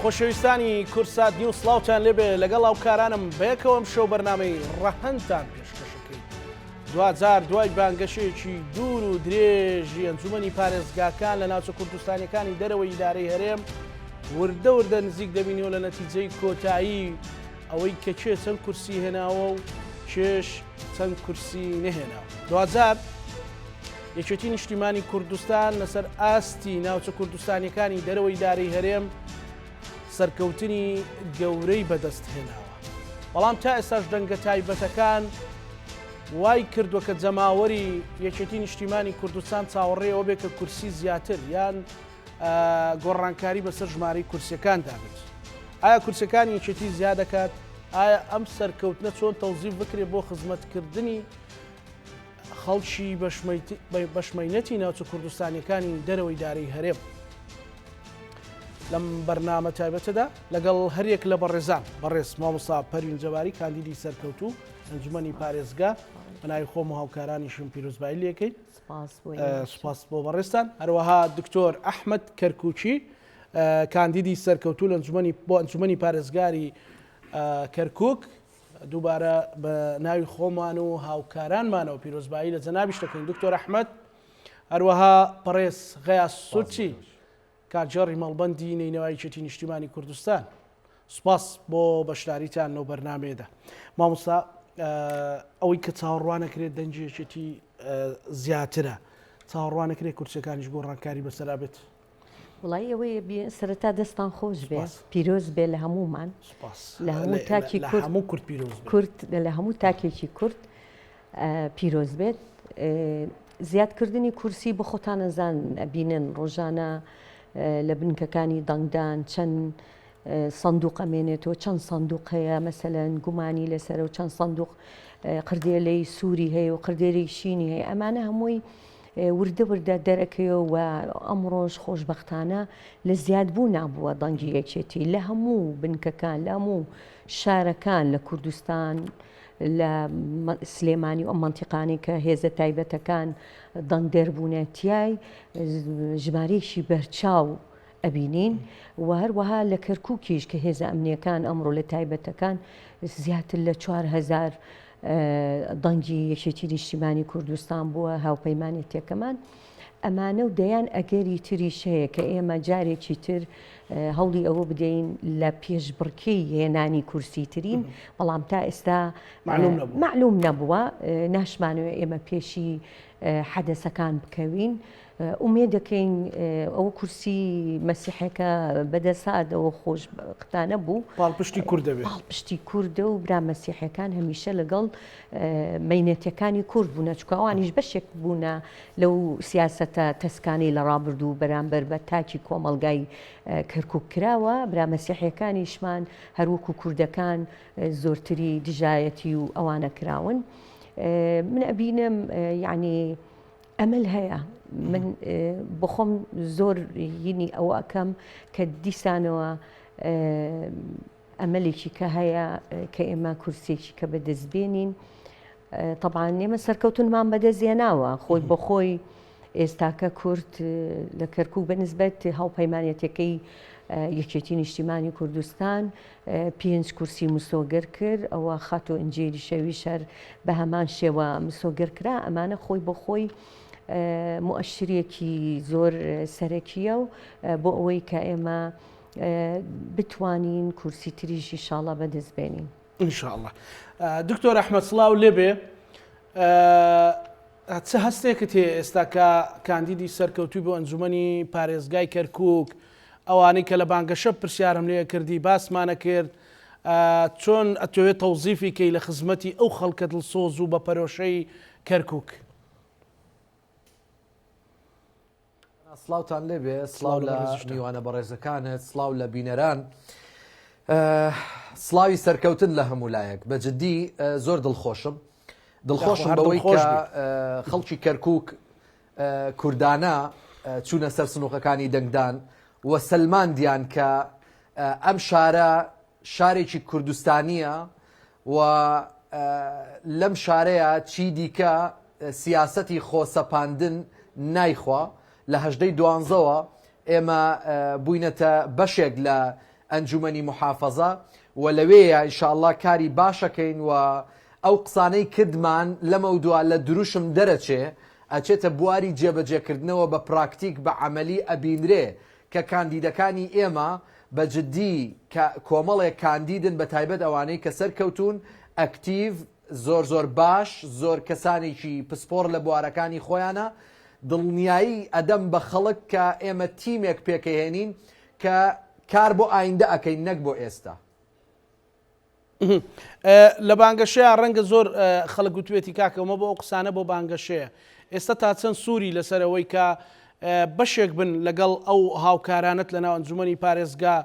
خۆشەویستانی کوردسات نیوز سڵاوتان لێبێ لەگەڵ هاوکارانم بەیەکەوە ئەمشەو بەرنامەی ڕەهەندتان پێشکەشەکەین. دواجار دوای بانگەشەیەکی دوور و درێژی ئەنجومەنی پارێزگاکان لە ناوچە کوردستانیەکانی دەرەوەی ئیدارەی هەرێم وردە وردە نزیک دەبینەوە لە نەتیجەی کۆتایی ئەوەی کە کێ چەند کورسی هێناوە و کێش چەند کورسی نەهێناوە. دواجار یەکێتی نیشتیمانی کوردستان لەسەر ئاستی ناوچە کوردستانیەکانی دەرەوەی ئیدارەی هەرێم سەرکەوتنی گەورەی بەدەست هێناوە. بەڵام تا ئێستاش دەنگە تایبەتەکان وای کردووە کە جەماوەری یەکێتی نیشتیمانی کوردستان چاوەڕێ ئەوە بێ کە کورسی زیاتر یان گۆڕانکاری بەسەر ژمارەی کورسیەکاندا بێت. ئایا کورسیەکانی یەکێتی زیاد دەکات؟ ئایا ئەم سەرکەوتنە چۆن تەوزیف بکرێت بۆ خزمەتکردنی خەڵکی بەشمەینەتی ناوچە کوردستانیەکانی دەرەوەی دارەی هەرێم؟ لەم بەرنامە تایبەتەدا لەگەڵ هەریەک لە بەڕێزان بەڕێز مامۆستا پەروین جەباری کاندیدی سەرکەوتوو ئەنجومەنی پارێزگا بەناوی خۆم و هاوکارانیشم پیرۆزبایی لێکەین. سوپاس بۆ بەڕێزتان. هەروەها دکتۆر ئەحمەد کەرکوکی کاندیدی سەرکەوتوو لە ئەنجومەنی بۆ ئەنجومەنی پارێزگاری کەرکوک دووبارە بە ناوی خۆمان و هاوکارانمانەوە پیرۆزبایی لە جەنابیش دەکەین دکتۆر ئەحمەد هەروەها بەڕێز غەیاس سوچی کارگێڕی مەڵبەندی نەینەوای یەکێتی نیشتیمانی کوردستان سوپاس بۆ بەشداریتان لەو بەرنامەیەدا مامۆستا ئەوەی کە چاوەڕوانەکرێت دەنگی یەکێتی زیاترە چاوەڕوانەکرێت کورسەکانیش گۆڕانکاری بەسەرا بێت وڵی ئەوەیە سەرەتا دەستان خۆش بێ پیرۆز بێ لە هەمومان لە هەموو تاکی کورد هەموو کورد پیرۆز کورد لە هەموو تاکێکی کورد پیرۆز بێت. زیادکردنی کورسی بۆ خۆتان ئەزان ئەبینن ڕۆژانە لە بنکەکانی دەنگدان چەند سندوق ئەمێنێتەوە چەند سندوق هەیە مەسەلەن گومانی لەسەر و چەند سندوق قردێلەی سووری هەیە و قردێلەی شینی هەیە ئەمانە هەمووی وردە وردە دەرەکەیەوە و ئەمڕۆژ خۆشببختانە لە زیادبوو نابووە دەنگی یەکێتی لە هەموو بنکەکان لە هەموو شارەکان لە کوردستان لە سلێمانی و ئەم مەنتیقانەی کە هێزە تایبەتەکان دەنگدەر بوونە تیای ژمارەیەکی بەرچاو ئەبینین و هەروەها لە کەرکووکیش کە هێزە ئەمنیەکان ئەمڕۆ لە تایبەتەکان زیاتر لە 4هزار دەنگی یەکێتی نیشتیمانی کوردستان بووە هاوپەیمانێتیەکەمان. ئەمانە و دەیان ئەگەری تریش هەیە کە ئێمە جارێکی تر هەوڵی ئەوە بدەین لە پێشبڕکێی هێنانی کورسی ترین، بەڵام تا ئێستا مەعلوم نەبووە، ناشمانەوێت ئێمە پێشی حەدەسەکان بکەوین. ئومێد دەکەین ئەوە کورسی مەسیحەکە بەدەست هات، ئەوە خۆشبەختانە بوو. پاڵپشتی کوردە بێت. پاڵپشتی کوردە و برا مەسیحەکان هەمیشە لەگەڵ مەینەتەکانی کورد بوونە، چونکە ئەوانیش بەشێک بوونە لەو سیاسەتە تەسکانەی لە ڕابردوو بەرامبەر بە تاکی کۆمەڵگای کەرکوک کراوە، برا مەسیحیەکانیشمان هەروەکو کوردەکان زۆرتری دژایەتی و ئەوانە کراون. من ئەبینم یعنی ئەمەل هەیە من بخۆم زۆر یینی ئەوە ئەکەم کە دیسانەوە ئەمەلێکی کە هەیە کە ئێمە کورسیەکی کە بەدەست بێنین تەبعەن ئێمە سەرکەوتنمان بەدەست هێناوە خۆی بە خۆی ئێستاکە کورد لە کەرکک بە نسبەت هاوپەیمانەتەکەی یەکێتی نیشتیمانی کوردستان پێنج کورسی مسۆگەر کرد ئەوە خاتۆ ئینجێری شەوی شەر بە هەمان شێوە مسۆگەر کرا ئەمانە خۆی بە خۆی مؤشرێکی زۆر سەرەکیە و بۆ ئەوەی کە ئێمە بتوانین کورسی تریش ئیشاڵا بەدەست بێنین. ان شاء اللە دکتۆر ئەحمەد سڵاو لێبێ چ هەستێکت هەیە ئێستا کە کاندیدی سەرکەوتوی بۆ ئەنجومەنی پارێزگای کەرکک ئەوانەی کە لە بانگەشە پرسیارم لێ کردی باسمانە کرد چۆن ئەتەوێت تەوزیفی کەی لە خزمەتی ئەو خەڵکە دڵسۆز و بە پەرۆشەی کەرکک؟ سڵاوتان لێبێ سڵاو لە میوانە بەڕێزەکانت سڵاو لە بینەران سڵاوی سەرکەوتن لە هەموو لایەک بە جددی زۆر دڵخۆشم دڵخۆشم بەوەی کە خەڵکی کەرکک کوردانە چوونە سەر سنووقەکانی دەنگدان و سەلماندیان کە ئەم شارە شارێکی کوردستانییە و لەم شارەیا چی دیکە سیاسەتی خۆسەپاندن نایخوا، لە هەژدەی دوانزەوە ئێمە بووینەتە بەشێک لە. ئەنجومەنی موحافەزە و لەوێیە ان شاء اللە کاری باشەکەین و ئەو قسانەی کردمان لەمەودوا لە دروشم دەرەچێ ئەچێتە بواری جێبەجێکردنەوە بە پراکتیک بە عەمەلی ئەبینرێ کە کاندیدەکانی ئێمە بە جدی کە کۆمەڵێک کاندیدن بە تایبەت ئەوانەی کە سەرکەوتوون ئەکتیڤ زۆر زۆر باش زۆر کەسانێکی پسپۆڕ لە بوارەکانی خۆیانە دڵنیایی ئەدەم بە خەڵک کە ئێمە تیمێک پێکەهێنین کە کار بۆ ئایندە ئەکەین نەک بۆ ئێستا. لە بانگەشەیە ڕەنگە زۆر خەڵک گوتوێتی کاکە ئەمە بۆ ئەو قسانە بۆ بانگەشەیە ئێستا تا چەند سووری لەسەر ئەوەی کە بەشێک بن لەگەڵ ئەو هاوکارانت لەناو ئەنجومەنی پارێزگا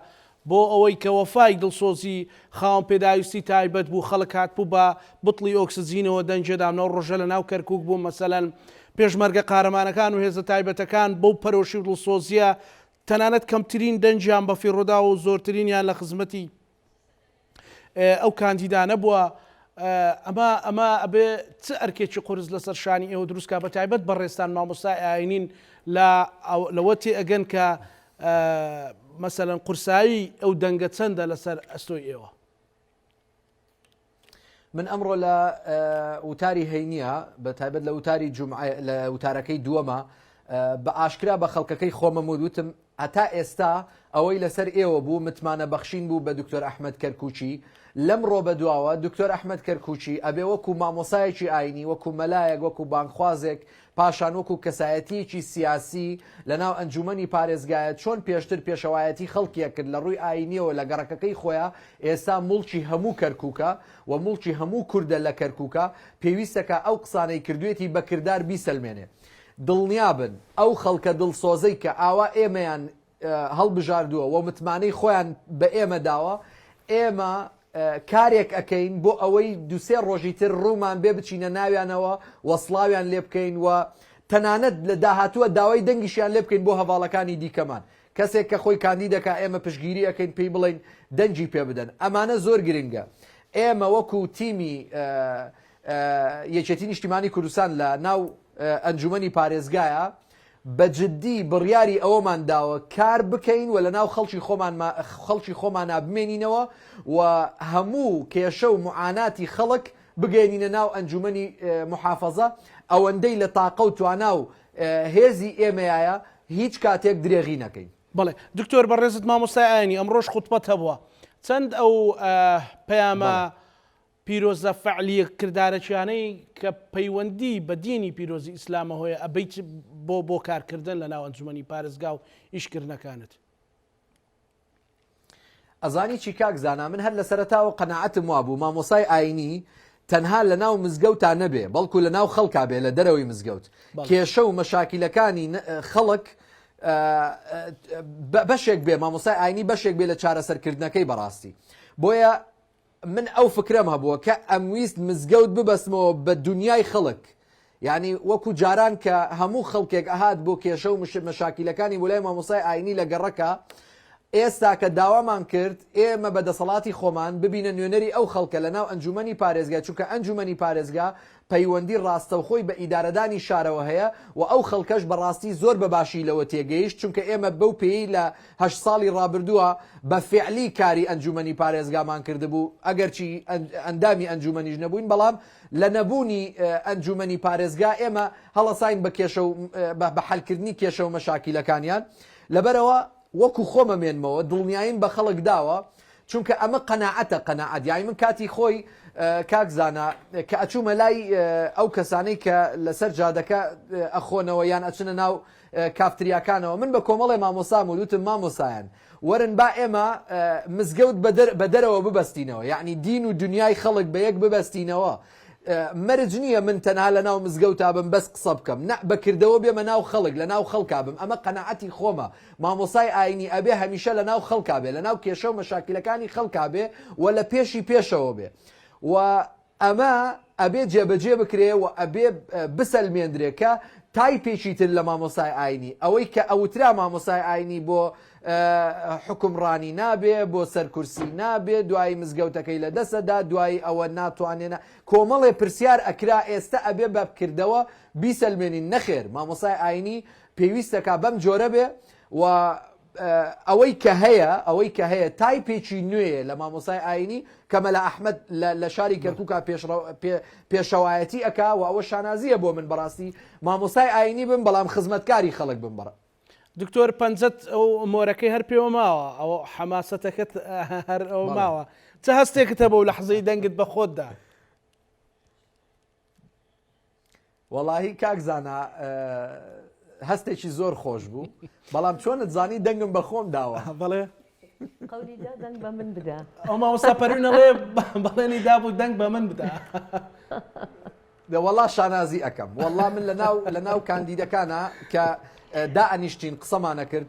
بۆ ئەوەی کە وەفای دڵسۆزی خاوەن پێداویستی تایبەت بوو خەڵک هاتبوو بە بتڵی ئۆکسجینەوە دەنگێدام لەو ڕۆژە لە ناو کەرکوک بووم مەسەلەن پێشمەرگە قارەمانەکان و هێزە تایبەتەکان بەو پەرۆشی و دڵسۆزیە تەنانەت کەمترین دەنگیان بەفیڕۆداوە و زۆرترینیان لە خزمەتی ئەو کاندیدانە بووە ئەمە ئەمە ئەبێ چ ئەرکێکی قورس لەسەر شانی ئێوە دروستکا بە تایبەت بەڕێزتان مامۆستای ئاینین لە لەوە تێ ئەگەن کە مەسەلەن قورسایی ئەو دەنگە چەندە لەسەر ئەستۆی ئێوە؟ من ئەمڕۆ لە وتاری هەینیە بە تایبەت لە وتاری جومعە لە وتارەکەی دووەمە بە ئاشکرا بە خەڵکەکەی خۆمەم وتم هەتا ئێستا ئەوەی لەسەر ئێوە بوو متمانە بەخشین بوو بە دکتۆر ئەحمەد کەرکوکی، لەمڕۆ بەدواوە دکتۆر ئەحمەد کەرکوکی ئەبێ وەکو مامۆسایەکی ئاینی، وەکو مەلایەک، وەکو بانگخوازێک، پاشان وەکو کەسایەتییەکی سیاسی لەناو ئەنجومەنی پارێزگایە چۆن پێشتر پێشەوایەتی خەڵکی ئەکرد لە ڕووی ئاینیەوە لە گەڕەکەکەی خۆیا ئێستا موڵکی هەموو کەرکوکە و موڵکی هەموو کوردە لە کەرکوکا پێویستەکا ئەو قسانەی کردوێتی بە کردار بیسەلمێنێ. دڵنیابن ئەو خەڵکە دڵسۆزەی کە ئاوا ئێمەیان هەڵبژاردووە و متمانەی خۆیان بە ئێمە داوە، ئێمە کارێک ئەکەین بۆ ئەوەی دووسێ ڕۆژی تر ڕوومان بێ بچینە ناویانەوە و سڵاویان لێ بکەین و تەنانەت لە داهاتووە داوای دەنگیشیان لێ بکەین بۆ هەڤاڵەکانی دیکەمان. کەسێک کە خۆی کاندید ئەکا ئێمە پشتگیری ئەکەین پێی بڵێین دەنگی پێ بدەن. ئەمانە زۆر گرنگە. ئێمە وەکو تیمی یەکێتی نیشتیمانی کوردستان لە ناو ئەنجومەنی پارێزگایە بە جدی بڕیاری ئەوەمان داوە کار بکەین و لە ناو خەڵکی خۆمان خەڵکی خۆمانا بمێنینەوە و هەموو کێشە و معاناتی خەڵک بگەێنینە ناو ئەنجومەنی محافەزە ئەوەندەی لە تاقە و توانا و هێزی ئێمەیە هیچ کاتێک درێغی نەکەین. بەڵێ دکتۆر بەڕێزت مامۆستای ئاینی ئەمڕۆش خوتبەت هەبووە چەند ئەو پەیامە پیرۆزە فعلیە کردارەکیانەی کە پەیوەندی بە دینی پیرۆزی ئیسلامەوەیە ئەبەیت بۆ بۆ کارکردن لە ناو ئەنجومەنی پارێزگا و ئیشکردنەکانت؟ ئەزانی چی کاک زانا من هەر لە سەرەتاوە قەناعەتم وابوو مامۆسای ئاینی تەنها لە ناو مزگەوتا نەبێ بەڵکو لە ناو خەڵکا بێ لە دەرەوەی مزگەوت کێشە و مەشاکیلەکانی خەڵک بەشێک بێ مامۆسای ئاینی بەشێک بێ لە چارەسەرکردنەکەی بەڕاستی بۆیە من ئەو فکرەم هەبووە کە ئەمویست مزگەوت ببەستمەوە بە دونیای خەڵک یانی وەکو جاران کە هەموو خەڵکێک ئەهات بۆ کێشە و مەشاکیلەکانی بۆ لای مامۆستای ئاینی لە گەڕەکە ئێستا کە داوامان کرد ئێمە بە دەسەڵاتی خۆمان ببینە نوێنەری ئەو خەڵکە لە ناو ئەنجومەنی پارێزگا چونکە ئەنجومەنی پارێزگا پەیوەندی ڕاستەوخۆی بە ئیدارەدانی شارەوە هەیە و ئەو خەڵکەش بەڕاستی زۆر بە باشی لەوە تێگەیشت چونکە ئێمە بەو پێیەی لە هەشت ساڵی ڕابردووە بە فیعلی کاری ئەنجومەنی پارێزگامان کردبوو ئەگەرچی ئەندامی ئەنجومەنیش نەبووین بەڵام لە نەبوونی ئەنجومەنی پارێزگا ئێمە هەڵەساین بە کێشە و بە حەلکردنی کێشە و مەشاکیلەکانیان لەبەرئەوە وەکو خۆم ئەمێنمەوە دڵنیاییم بە خەڵک داوە چونکە ئەمە قەناعەتە قەناعەت یانی من کاتی خۆی کاک زانا کە ئەچوومە لای ئەو کەسانەی کە لەسەر جادەکە ئەخۆنەوە یان ئەچنە ناو کافتریاکانەوە من بە کۆمەڵێ مامۆسام و وتم مامۆسایان وەرن با ئێمە مزگەوت بە دەرەوە ببەستینەوە یعنی دین و دنیای خەڵک بە یەک ببەستینەوە مەرج نییە من تەنها لە ناو مزگەوتا بم بەس قسە بکەم نە بە کردەوە بێمە ناو خەڵک لە ناو خەڵکا بم ئەمە قەناعەتی خۆمە مامۆسای ئاینی ئەبێ هەمیشە لە ناو خەڵکا بێ لە ناو کێشە و مەشاکیلەکانی خەڵکا بێ و لە پێشی پێشەوە بێ و ئەمە ئەبێ جێبەجێ بکرێ و ئەبێ بسەلمێندرێ کە تایپێکی تر لە مامۆسای ئاینی ئەوەی کە ئەوترا مامۆسای ئاینی بۆ حوکمڕانی نابێ، بۆ سەر کورسی نابێ، دوایی مزگەوتەکەی لە دەست ئەدا، دوایی ئەوە ناتوانێ نا، کۆمەڵێ پرسیار ئەکرا، ئێستە ئەبێ بە کردەوە بیسەلمێنین، نەخێر مامۆستای ئاینی پێویستەکا بەم جۆرە بێ و. ئەوەی کە هەیە ئەوەی کە هەیە تایپێکی نوێیە لە مامۆسای ئاینی کە مەلا ئەحمد لە شاری کەرکووکا پێشەوایەتی ئەکا و ئەوە شانازیە بۆ من بەڕاستی مامۆسای ئاینی بم بەڵام خزمەتکاری خەڵک بم بەڕ دکتۆر پەنجەت ئەو مۆرەکەی هەر پێوە ماوە ئەو حەماسەتەکەت هەر ئەو ماوە چ هەستێکت هەبوو لە حزەی دەنگت بە خۆتدا؟ وەڵاهی کاک زانا هەستێکی زۆر خۆش بوو بەڵام چۆنت زانی دەنگم بە خۆم داوە بەڵێ قەولی دا دەنگ بە من بدە ئەو مامۆستا پەروین ئەڵێ بەڵێنی دابوو دەنگ بە من بدە دە وەڵا شانازی ئەکەم وەڵا من لەناو لەناو کاندیدەکانە کە دا ئەنیشتین قسەمانە کرد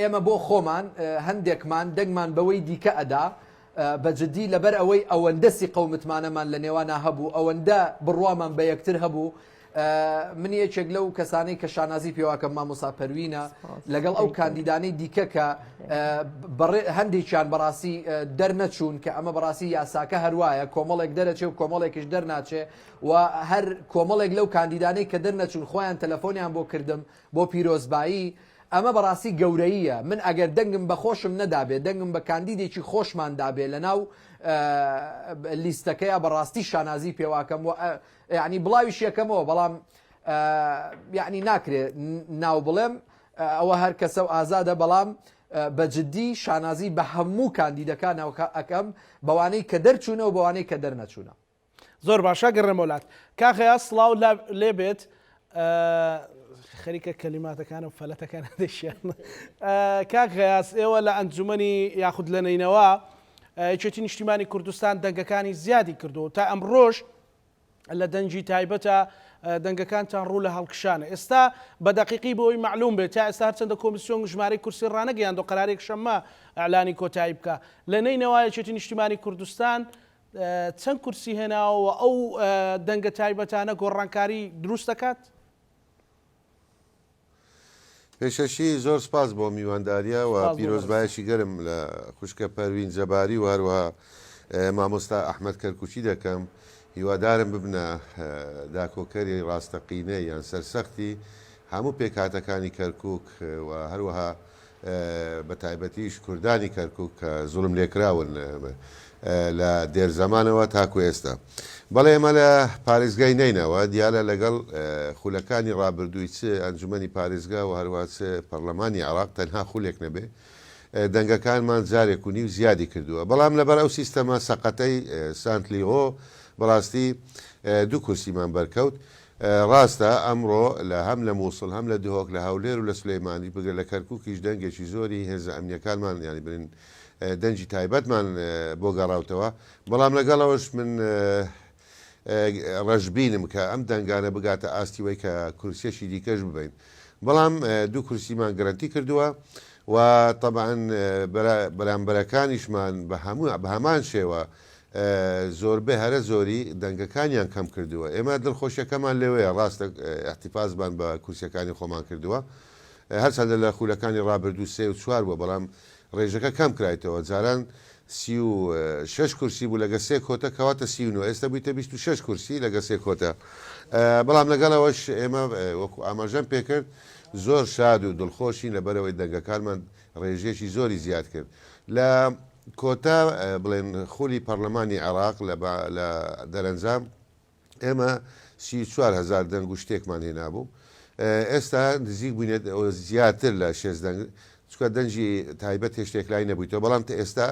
ئێمە بۆ خۆمان هەندێکمان دەنگمان بەوەی دیکە ئەدا بە جدی لەبەر ئەوەی ئەوەندە سیقە و متمانەمان لە نێوانا هەبوو، ئەوەندە بڕوامان بە یەکتر هەبوو، من یەکێک لەو کەسانەی کە شانازی پێواکەم مامۆسا پەروینە لەگەڵ ئەو کاندیدانەی دیکە کە هەندێکیان بەڕاستی دەرنەچوون کە ئەمە بەڕاستی یاساکە هەروایە کۆمەڵێک دەرەچێ و کۆمەڵێکیش دەرناچێ و هەر کۆمەڵێک لەو کاندیدانەی کە دەرنەچوون خۆیان تەلەفۆنیان بۆ کردم بۆ پیرۆزبایی ئەمە بەڕاستی گەورەییە، من ئەگەر دەنگم بە خۆشم نەدابێ، دەنگم بە کاندیدێکی خۆشمان دابێ لەناو لیستەکەیا بەڕاستی شانازی پێواکەم و یعنی بڵاویش یەکەمەوە بەڵام یعنی ناکرێ ناو بڵێم ئەوە هەر کەسە و ئازادە بەڵام بە جدی شانازی بە هەموو کاندیدەکانەوە ئەکەم بەوانەی کە دەرچوونە و بەوانەی کە دەرنەچوونە. زۆر باشە گەڕێمەوە لات کاک غەیاس سڵاو لێ بێت خەریکە کەلیماتەکانم فەلەتەکان دەشیان کاک غەیاس ئێوە لە ئەنجومەنی یاخود لە نەینەوا یەکێتی نیشتیمانی کوردستان دەنگەکانی زیادی کردو تا ئەمڕۆژ لە دەنگی تایبەتە دەنگەکانتان ڕوو لە هەڵکشانە ئێستا بە دەقیقی بۆی معلوم بێت تا ئێستا هەرچەندە کۆمیسیۆن ژمارەی کورسی ڕانەگەیاندۆ قەرارێک شەممە ئەعلانی کۆتایی بکە لە نەینەوا یەکێتی نیشتیمانی کوردستان چەند کورسی هێناوە و ئەو دەنگە تایبەتانە گۆڕانکاری دروست دەکات؟ پێشەشی زۆر سپاس بۆ میوانداریە و پیرۆزبایەکی گەرم لە خوشکە پەروین جەباری و هەروەها مامۆستا ئەحمەد کەرکوکی دەکەم هیوادارم ببنە داکۆکەری ڕاستەقینە یان سەرسەختی هەموو پێکهاتەکانی کەرکوک و هەروەها بە تایبەتیش کوردانی کەرکوک کە زوڵم لێکراون لە دێر زەمانەوە تاکو ئێستا. بەڵێ ئێمە لە پارێزگای نەینەوا دیارە لەگەڵ خولەکانی ڕابردووی چ ئەنجومەنی پارێزگا و هەروەها چ پەڕلەمانی عێراق تەنها خولێک نەبێ دەنگەکانمان جارێک و نیو زیادی کردووە بەڵام لەبەر ئەو سیستەمە سەقەتەی سانت لیۆ بەڕاستی دوو کورسیمان بەرکەوت ڕاستە ئەمڕۆ لە هەم لە موسڵ هەم لە دهۆک لە هەولێر و لە سولەیمانی بگرە لە کەرکوکیش دەنگێکی زۆری هێزە ئەمنیەکانمان یانی بڵێن دەنگی تایبەتمان بۆ گەڕاوتەوە بەڵام لەگەڵ ئەوەش من ڕەشبینم کە ئەم دەنگانە بگاتە ئاستی وەی کە کورسیەکی دیکەش ببەین بەڵام دوو کورسیمان گرەنتی کردووە و تەبعەن بەرامبەرەکانیشمان بە هەموو بە هەمان شێوە زۆربەی هەرە زۆری دەنگەکانیان کەم کردووە. ئێمە دڵخۆشیەکەمان لەوەیە ڕاستە ئیحتیفازمان بە کورسیەکانی خۆمان کردووە هەرچەندە لە خولەکانی ڕابردوو سێ و چوار بووە بەڵام ڕێژەکە کەم کرایتەوە جاران 36 کورسی بوو لەگە سێ کۆتە کەواتە 39 ئێستا بوویتە 26 کورسی لەگە سێ کۆتە بەڵام لەگەڵەوەش ئێمە وەکو ئاماژەم پێکرد زۆر شاد و دڵخۆشین لەبەرەوەی دەنگەکانمان ڕێژەیەکی زۆری زیاد کرد لە کۆتا بڵێن خولی پەڕلەمانی عێراق لە لە دەرەنجام ئێمە 34 هەزار دەنگ و شتێکمان هێنابوو ئێستا نزیک بووینێت زیاتر لە شێست دەنگ چکە دەنگی تایبەت هێشتێک لای نەبوویتەوە بەڵام تا ئێستا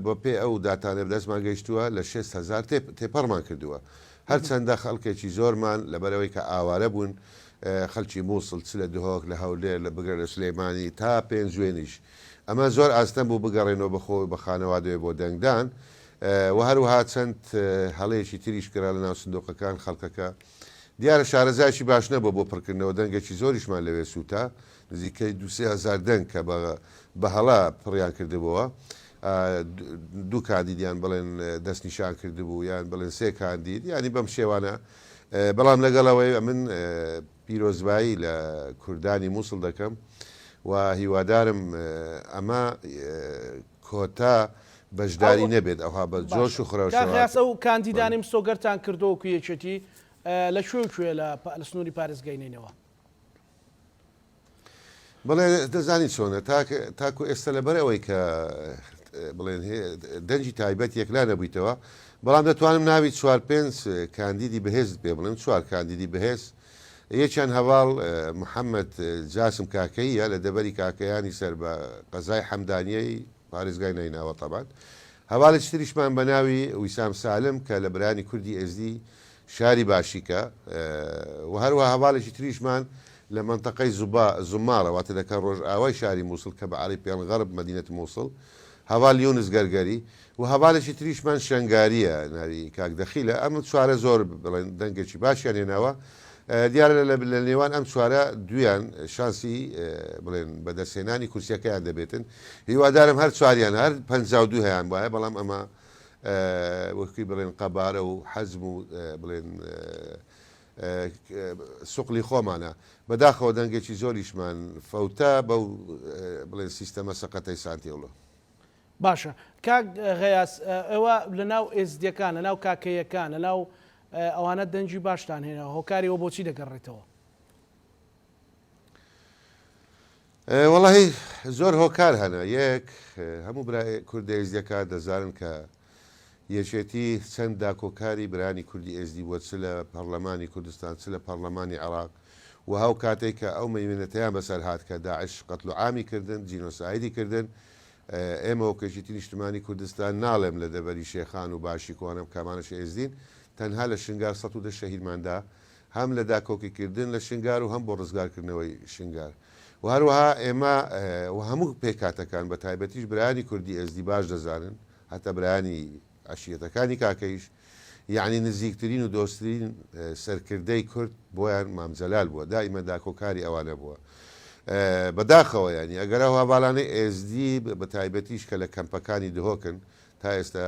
بە پێ ئەو داتانە دەستمان گەیشتووە لە 6 هەزار تێپەڕمان کردووە هەرچەندە خەڵکێکی زۆرمان لەبەرەوەی کە ئاوارە بوون خەلکی موسڵ چ لە دهۆک لە هەولێر لە بگرە لە سلێمانی تا پێنجوێنیش ئەمە زۆر ئاستەم بوو بگەڕێنەوە بە خۆ بە خانەوادەوە بۆ دەنگدان و هەروەها چەند هەڵەیەکی تریش کرا لە ناو سندوقەکان خەڵکەکە دیارە شارەزایەکی باش نەبووە بۆ پڕکردنەوە دەنگێکی زۆریشمان لەوێ سووتا نزیکەی دوو سێ هەزار دەنگ کە بە بە هەڵە پڕیان کردبووە دوو کاندیدیان بڵێن دەستنیشان کردبوو یان بڵێن سێ کاندید یانی بەم شێوانە بەڵام لەگەڵ ئەوەی ئەمن پیرۆزبایی لە کوردانی موسڵ دەکەم و هیوادارم ئەمە کۆتا بەشداری نەبێت ئەوها بە جۆش و خرۆشەوە. کاک غیاس ئەو کاندیدانەی مسۆگەرتان کردووە وەکو یەکێتی لە کوێ و کوێ لە سنووری پارێزگای نەینەوا؟ بەڵێ دەزانی چۆنە تاک تاکو ئێستا لەبەر ئەوەی کە بڵێن دەنگی تایبەت یەکلا نەبوویتەوە بەڵام دەتوانم ناوی چوار پێنج کاندیدی بەهێزت پێ بڵێم چوار کاندیدی بەهێز یەکیان هەڤاڵ محەممەد جاسم کاکەییە لە دەڤەری کاکەیانی سەر بە قەزای حەمدانیەی پارێزگای نەینەوا تەبان هەڤاڵێکی تریشمان بە ناوی ویسام سالم کە لە برایانی کوردی ئێزدی شاری باشیکە و هەروەها هەڤاڵێکی تریشمان لە مەنتەقەی زوبا زوماڕە واتە دەکەن ڕۆژئاوای شاری موسڵ کە بە عەرەبی پێڵن غەرب مەدینەت موسڵ هەڤاڵ یونس گەرگەری و هەڤاڵێکی تریشمان شەنگارییە ناوی کاک دەخیلە ئەم چوارە زۆر بڵێن دەنگێکی باشیان هێناوە دیارە لە نێوان ئەم چوارە دویان شانسی بڵێن بەدەستهێنانی کورسیەکەیان دەبێتن هیوادارم هەر چواریان هەر 52 هەیان وایە بەڵام ئەمە وەکی بڵێن قەبارە و حەزم و بڵێن سوقلی خۆمانە بەداخەوە دەنگێکی زۆریشمان فەوتا بەو بڵێن سیستەمە سەقەتەی سانتێڵۆ. باشە کاک غەیاس ئێوە لەناو ئێزدیەکان لەناو کاکەیەکان لەناو ئەوانە دەنگی باشتان هێنا هۆکاری ئەوە بۆچی دەگەڕێتەوە؟ وەڵاهی زۆر هۆکار هەنە یەک هەموو برا کوردە ئێزدیەکان دەزانن کە یەکێتی چەند داکۆکاری برانی کوردی ئێزدی بووە چ لە پەڕلەمانی کوردستان چ لە پەڕلەمانی عێراق و هەو کاتەی کە ئەو مەیمەنەتەیان بەسەر هات کە داعش قەتل و عامی کردن جینۆسایدی کردن ئێمە وەک یەکێتی نیشتمانی کوردستان ناڵێم لە دەڤەری شێخان و باشی کۆنەم کامانەش ئێزدین تەنها لە شنگار 110 شەهیدمان دا هەم لە داکۆکیکردن لە شنگار و هەم بۆ ڕزگارکردنەوەی شنگار و هەروەها ئێمە و هەموو پێکهاتەکان بە تایبەتیش برایانی کوردی ئێزدی باش دەزانن هەتا برایانی عەشیرەتەکانی کاکەیش یەعنی نزیکترین و دۆسترین سەرکردەی کورد بۆیان مام جەلال بووە دائیمە داکۆکاری ئەوانە بووە بەداخەوە یانی ئەگەر ئەو هەڤالانەی ئێزدی بە تایبەتیش کە لە کەمپەکانی دهۆکن تا ئێستا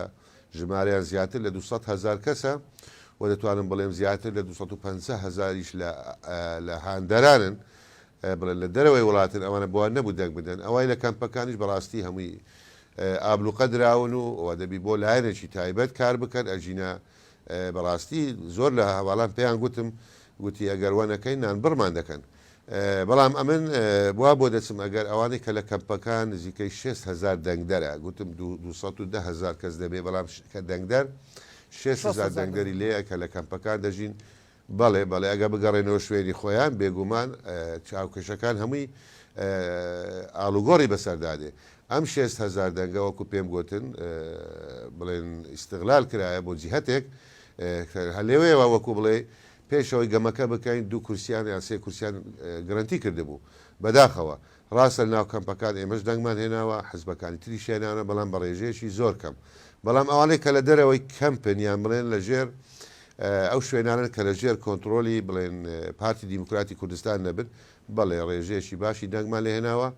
ژمارەیان زیاتر لە 200 هەزار کەسە و دەتوانم بڵێم زیاتر لە 250 هەزاریش لە هاندەرانن بڵێن لە دەرەوەی وڵاتن ئەوانە بۆیان نەبوو دەنگ بدەن ئەوای لە کەمپەکانیش بەڕاستی هەمووی ئابلوقە دراون و و دەبی بۆ لایەنێکی تایبەت کار بکەن ئەگینا بەڕاستی زۆر لە هەواڵان پێیان گوتم گوتی ئەگەر وە نەکەین نان بڕمان دەکەن بەڵام ئەمن وا بۆ دەچم ئەگەر ئەوانەی کە لە کەمپەکان نزیکەی 6 هزار دەنگدەرە گوتم 210 هزار کەس دەبێ بەڵام کە دەنگدەر 6 هزار دەنگدەری لێیە کە لە کەمپەکان دەژین بەڵێ بەڵێ ئەگەر بگەڕێنەوە شوێنی خۆیان بێگومان چاوکێشەکان هەمووی ئاڵوگۆڕی بەسەردا دێ. ئەم شێست هەزار دەنگە وەکو پێم گۆتن بڵێن ئیستغلال کرایە بۆ جیهەتێک هەر لێوەیەوە وەکو بڵێ پێشەوەی گەمەکە بکەین دوو کورسیان یان سێ کورسیان گرەنتی کردبوو بەداخەوە ڕاستە لەناو کەمپەکان ئێمەش دەنگمان هێناوە، حزبەکانی تریش هێناونە، بەڵام بە ڕێژەیەکی زۆر کەم. بەڵام ئەوانەی کە لە دەرەوەی کەمپن یان بڵێن لە ژێر ئەو شوێنانەن کە لە ژێر کۆنتڕۆلی بڵێن پارتی دیموکراتی کوردستان نەبن، بەڵێ ڕێژەیەکی باشی دەنگمان لێ هێناوە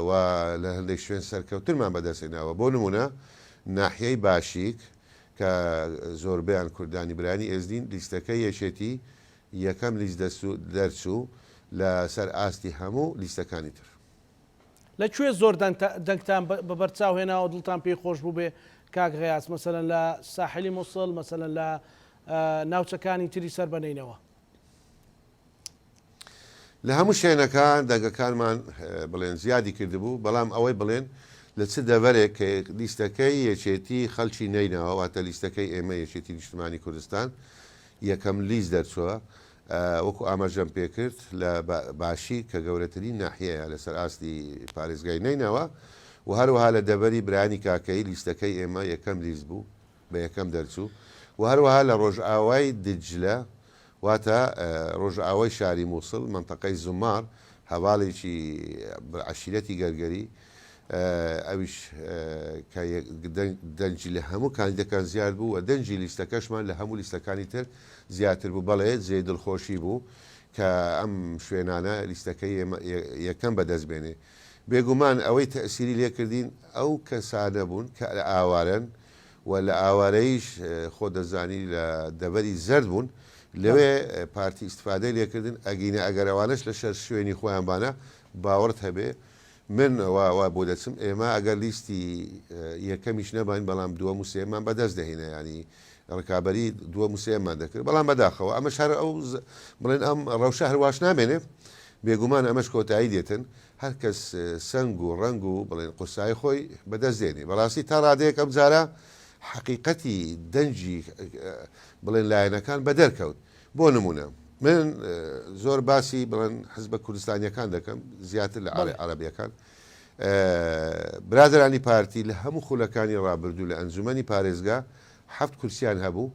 و لە هەندێک شوێن سەرکەوتنمان بەدەست هێناوە. بۆ نموونە ناحیەی باشیک کە زۆربەیان کوردانی برایانی ئێزدین، لیستەکەی یەکێتی یەکەم لیست دەرچوو لە سەر ئاستی هەموو لیستەکانی تر. لە کوێ زۆر دەنگتان بە بەرچاو هێناوە دڵتان پێی خۆش بووبێ کاک غەیاس مەسەلەن لە ساحلی موسڵ مەسەلەن لە ناوچەکانی تری سەر بە نەینەوا؟ لە هەموو شوێنەکان دەنگەکانمان بڵێن زیادی کردبوو بەڵام ئەوەی بڵێن لە چ دەڤەرێک کە لیستەکەی یەکێتی خەڵکی نەینەوا واتە لیستەکەی ئێمە یەکێتی نیشتمانی کوردستان یەکەم لیست دەرچووە، وەکو ئاماژەم پێکرد لە باشیک کە گەورەترین ناحیەیە لەسەر ئاستی پارێزگای نەینەوا و هەروەها لە دەڤەری برایانی کاکەیی لیستەکەی ئێمە یەکەم لیست بوو بە یەکەم دەرچوو و هەروەها لە ڕۆژئاوای دجلە واتە ڕۆژئاوای شاری موسڵ مەنتەقەی زومار هەڤاڵێکی عەشیرەتی گەرگەری ئەویش کە دەنگی لە هەموو کاندیدەکان زیاد بوو و دەنگی لیستەکەشمان لە هەموو لیستەکانی تر زیاتر بوو، بەڵێ جێی دڵخۆشی بوو کە ئەم شوێنانە لیستەکەی ئێمە یەکەم بەدەست بێنێ. بێگومان ئەوەی تەئسیری لێکردین ئەو کەسانە بوون کە ئاوارەن و لە ئاوارەییش خۆ دەزانی لە دەڤەری زەرد بوون، لەوێ پارتی ئیستفادەی لێکردن، ئەگینە ئەگەر ئەوانەش لە شەر شوێنی خۆیان بانە باوەڕت هەبێ من وا وا بۆ دەچم ئێمە ئەگەر لیستی یەکەمیش نەباین بەڵام دووەم و سێیەممان بەدەست دەهێنا یانی ڕکابەری دووەم و سێیەممان دەکرد بەڵام بەداخەوە ئەمەش هەر ئەو بڵێن ئەم ڕەوشە هەر واش نامێنێ. بێگومان ئەمەش کۆتایی دێتن هەر کەس سەنگ و ڕەنگ و بڵێن قورسایی خۆی بەدەست دێنێ. بەڕاستی تا ڕادەیەک ئەم جارە حەقیقەتی دەنگی بڵێن لایەنەکان بەدەر کەوت. بۆ نموونە من زۆر باسی بڵێن حزبە کوردستانیەکان دەکەم زیاتر لە عەرەبیەکان. برادەرانی پارتی لە هەموو خولەکانی ڕابردوو لە ئەنجومەنی پارێزگا حەفت کورسیان هەبوو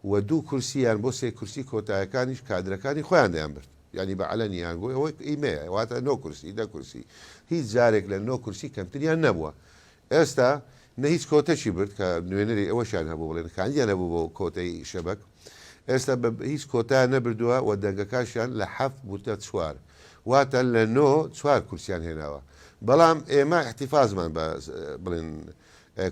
و دوو کورسی یان بۆ سێ کورسی کۆتایەکانیش کادرەکانی خۆیان دەیانبرد یانی بە عەلەنی یان گۆی ئەوە ئیمەیە واتە نۆ کورسی دە کورسی هیچ جارێک لە نۆ کورسی کەمتریان نەبووە ئێستا نە هیچ کۆتەکی برد کە نوێنەری ئەوەشیان هەبوو بڵێن کاندیان هەبوو بۆ کۆتەی شەبەک ئێستا بە هیچ کۆتایان نەبردووە و دەنگەکاشیان لە حەفت بووتە چوار واتە لە نۆ چوار کورسیان هێناوە بەڵام ئێمە احتفازمان بە بڵێن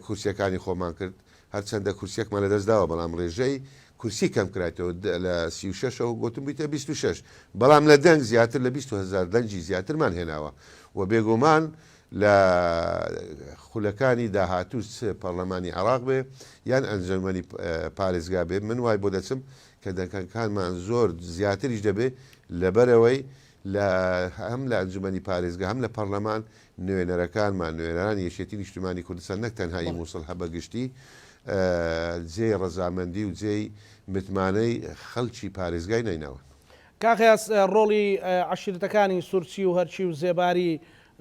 کورسیەکانی خۆمان کرد هەرچەندە کورسیەکمان لەدەست داوە بەڵام ڕێژەی کورسی کەم کرایتەوە لە 36 ەوە گۆتم بوویتە 26 بەڵام لە دەنگ زیاتر لە 20 هەزار دەنگی زیاترمان هێناوە و بێگومان لە خولەکانی داهاتوو چ پەڕلەمانی عێراق بێ یان ئەنجومەنی پارێزگا بێ من وای بۆ دەچم کە دەنگەکانمان زۆر زیاتریش دەبێ لەبەرئەوەی لە هەم لە ئەنجومەنی پارێزگا هەم لە پەڕلەمان نوێنەرەکانمان نوێنەرانی یەکێتی نیشتمانی کوردستان نەک تەنها ئی موسڵ هە بە گشتی جێی ڕەزامەندی و جێی متمانەی خەڵکی پارێزگای نەینەوان. کاک غیاس ڕۆڵی عەشیرەتەکانی سورچی و هەرکی و زێباری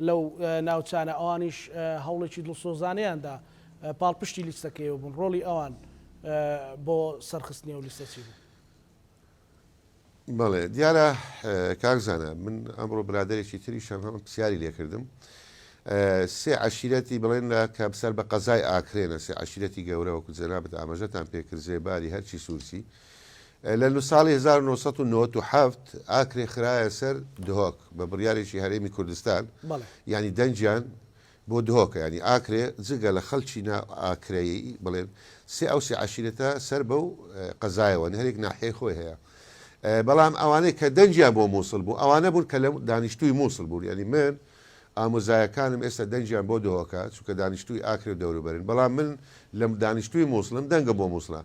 لەو ناوچانە ئەوانیش هەوڵێکی دڵسۆزانەیان دا پاڵپشتی لیستەکەیەوە بوون، ڕۆڵی ئەوان بۆ سەرخستنی ئەو لیستە چی بوو؟ بەڵێ دیارە کاک زانا من ئەمڕۆ برادەرێکی تریشم هەم پرسیاری لێکردم سێ عەشیرەتی بڵێن لە کە سەر بە قەزای ئاکرێنە سێ عەشیرەتی گەورە وەکو جەنابت ئاماژەتان پێکرد زێباری هەرچی سوورچی لە ساڵی 1997 ئاکرێ خرایە سەر دهۆک بە بڕیارێکی هەرێمی کوردستان یعنی دەنگیان بۆ دهۆکە یانی ئاکرێ جگە لە خەلکی نا ئاکرەیی بڵێن سێ ئەو سێ عەشیرەتە سەر بەو قەزایەوەن هەرێک ناحیەی خۆی هەیە بەڵام ئەوانەی کە دەنگیان بۆ موسڵ بوو ئەوانە بوون کە لە دانیشتووی موسڵ بوون یانی من ئامۆزایەکانم ئێستا دەنگیان بۆ دهۆکە چونکە دانیشتووی ئاکرێ و دەوروبەرن بەڵام من لە دانیشتووی موسڵم دەنگم بۆ موسڵە